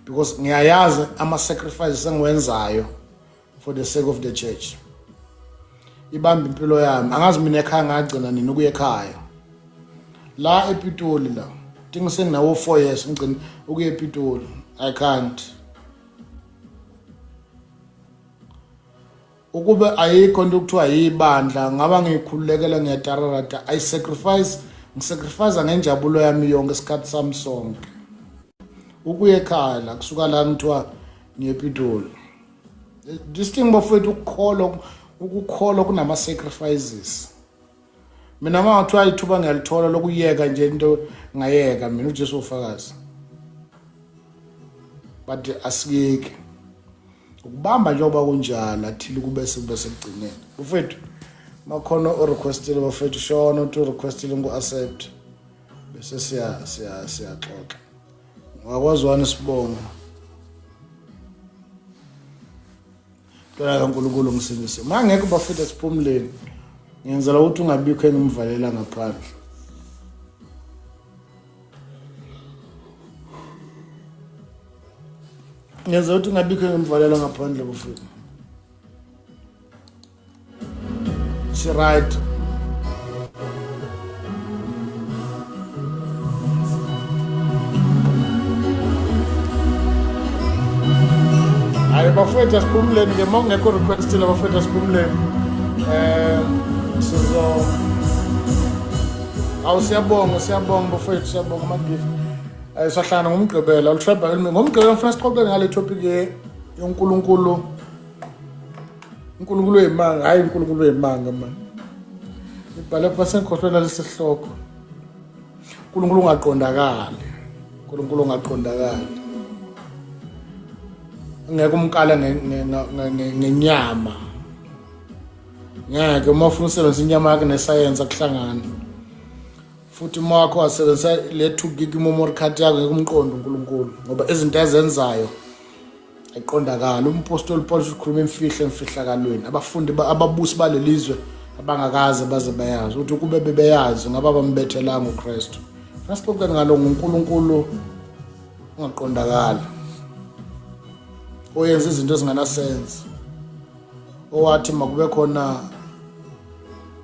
Speaker 1: because ngiyayazi ama sacrifices engiwenzayo for the sake of the church. Ibamba impilo yami. Angazi mina ekhaya ngagcina nini ukuya ekhaya la ePitoli la, think senginawo 4 years ngigcina ukuya ePitoli. I can't. Ukube ayikho into okuthiwa yibandla, ngaba ngikhululekela, ngiyatararata. I sacrifice, ngisacrifice ngenjabulo yami yonke, isikhathi sami sonke ukuya ekhaya la, kusuka la ngithiwa ngiyePitoli. This thing bafowethu, ukukholwa kunama sacrifices. Mina uma ngathiwa ithuba ngiyalithola lokuyeka nje into, ngayeka mina, uJesu ufakazi. But asikeki ukubamba njengoba kunjalo athile kube sekube sekugcineni. Bafethu, makhona o-requestile bafethu, shona uthi u-requestile ngu-accept, bese siya siya siyaxoxa. Ngakwaziwani isibongo, Mntwana kaNkulunkulu ngisindise. Uma ngekho bafethu, siphumuleni. Ngenzela ukuthi ungabikho engimvalela ngaphandle. Ngenzela ukuthi ungabikho engimvalela ngaphandle bafethu. Si right. Hayi bafowethu, asiphumuleni ke. Uma kungekho requestile bafowethu, asiphumuleni. Sizo awu, siyabonga, siyabonga bafowethu, siyabonga ama-gift. Sahlangana ngoMgqibelo, olutreba ngoMgqibelo. Ngifuna sixoxe ngale topic yoNkulunkulu, uNkulunkulu wemanga. Hayi, uNkulunkulu wemanga man, ibhale phasi, engikhohlwe nalesi sihloko. uNkulunkulu ungaqondakali, uNkulunkulu ungaqondakali, ngeke umkale ngenyama, ngeke. Uma ufuna usebenzisa inyama yakhe nesayensi akuhlangani. Futhi uma wakho wasebenzisa le 2 gig memory card yakho, ngeke umqondo uNkulunkulu, ngoba izinto azenzayo eqondakala. Umpostoli Paul ukhuluma imfihlo emfihlakalweni, abafundi ababusi balelizwe abangakaze baze bayazi ukuthi ukube bebeyazi ngaba bambethelanga uKristu. Nasixoxe ngalo nguNkulunkulu ungaqondakali, oyenza izinto ezinganasense, owathi makube khona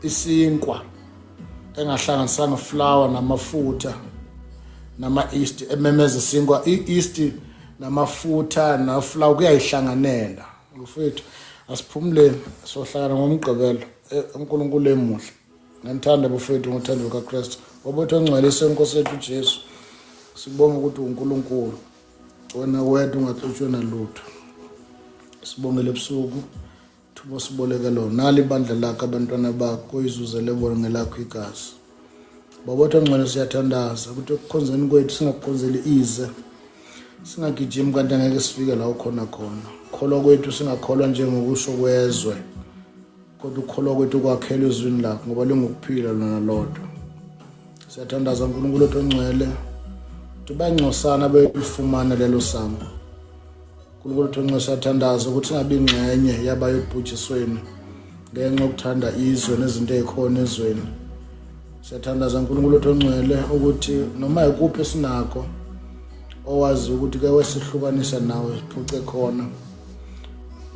Speaker 1: isinkwa engahlanganisanga flour namafutha nama-yeast, ememeza isinkwa, i-yeast namafutha naflour kuyayihlanganela. Mfethu, asiphumuleni, sohlangana ngoMgqibelo. UNkulunkulu emuhle. Nganithanda bafethu ngothando lukaKristu. Wabotha ongcwele senkosi yethu uJesu. Sibonga ukuthi uNkulunkulu wena wedwa ungaxutshwe nalutho. Sibongele ebusuku thuba siboleke lona. Nali ibandla lakho, abantwana bakho oyizuzele bona ngelakho igazi. Babotha ongcwele, siyathandaza ukuthi ekukhonzeni kwethu singakukhonzeli ize. Singagijimi kanti angeke sifike la ukhona khona. Kholwa kwethu singakholwa njengokusho kwezwe. Kodwa ukukholwa kwethu kwakhelwe ezwini lakho ngoba lingukuphila lona lodwa. Siyathandaza uNkulunkulu wethu ongcwele ukuthi bangcosana beyolifumana lelo sango. uNkulunkulu wethu ongcwele, siyathandaza ukuthi singabi ingxenye yabayo ekubhujisweni ngenxa yokuthanda izwe nezinto ey'khona ezweni. Siyathandaza uNkulunkulu wethu ongcwele ukuthi noma yikuphi esinakho owazi ukuthi ke wesihlukanisa nawe siphuce khona,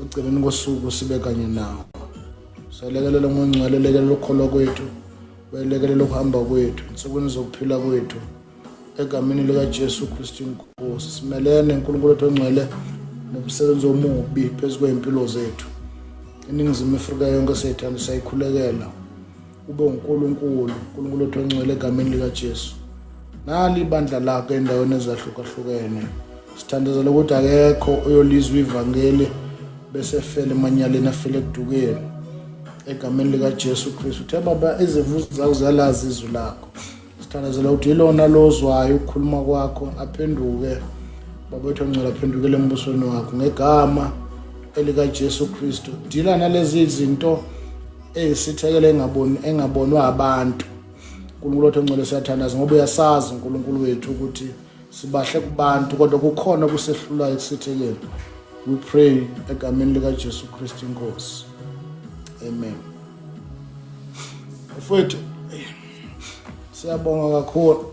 Speaker 1: ekugcineni kosuku sibe kanye nawo. Selekelela ngongcwele, lekelela ukukholwa kwethu, welekelela ukuhamba kwethu ensukwini zokuphila kwethu, egameni likaJesu Kristu inkosi. Simelene, uNkulunkulu wethu ongcwele, nomsebenzi omubi phezu kwey'mpilo zethu. INingizimu Afrika yonke siyayithanda, siyayikhulekela. Ube uNkulunkulu, uNkulunkulu wethu ongcwele, egameni likaJesu. Nali ibandla lakho endaweni ezahlukahlukene. Sithandazela ukuthi akekho oyolizwa ivangeli bese efele emanyaleni, afele ekudukeni, egameni likaJesu Kristu. Uthe baba, izimvu zakho ziyalazi izwi lakho. Sithandazela ukuthi yilona lozwayo ukukhuluma kwakho aphenduke, baba wethu ongcwele, aphendukele embusweni wakho ngegama elikaJesu Kristu. Dila nalezi zinto eyisithekele engaboni engabonwa abantu. uNkulunkulu wethu ongcwele, siyathandaza ngoba uyasazi uNkulunkulu wethu ukuthi sibahle kubantu kodwa kukhona okusehlulayo ekusithekeni. We pray egameni likaJesu Kristu inkosi. Amen. Mfowethu, siyabonga kakhulu.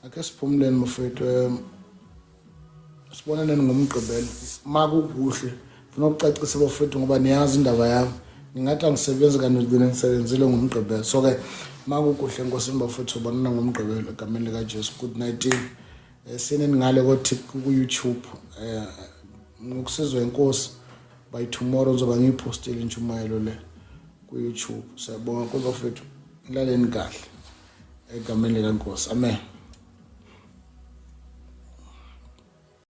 Speaker 1: Ake siphumuleni mfowethu. Sibonaneni ngoMgqibelo makukuhle. Funa ukucacisa bafowethu ngoba niyazi indaba yami, ngingathi angisebenzi kanti ngigcine ngisebenzile ngoMgqibelo. So ke makukuhle enkosini bafowethu, sobonana ngoMgqibelo egameni likaJesu. Good night. Sineni ngale ku-YouTube ngokusizwa inkosi, by tomorrow ngizoba ngiyipostile intshumayelo le ku-YouTube. Siyabonga kuba bafowethu, nilaleni kahle egameni likaNkosi. Amen.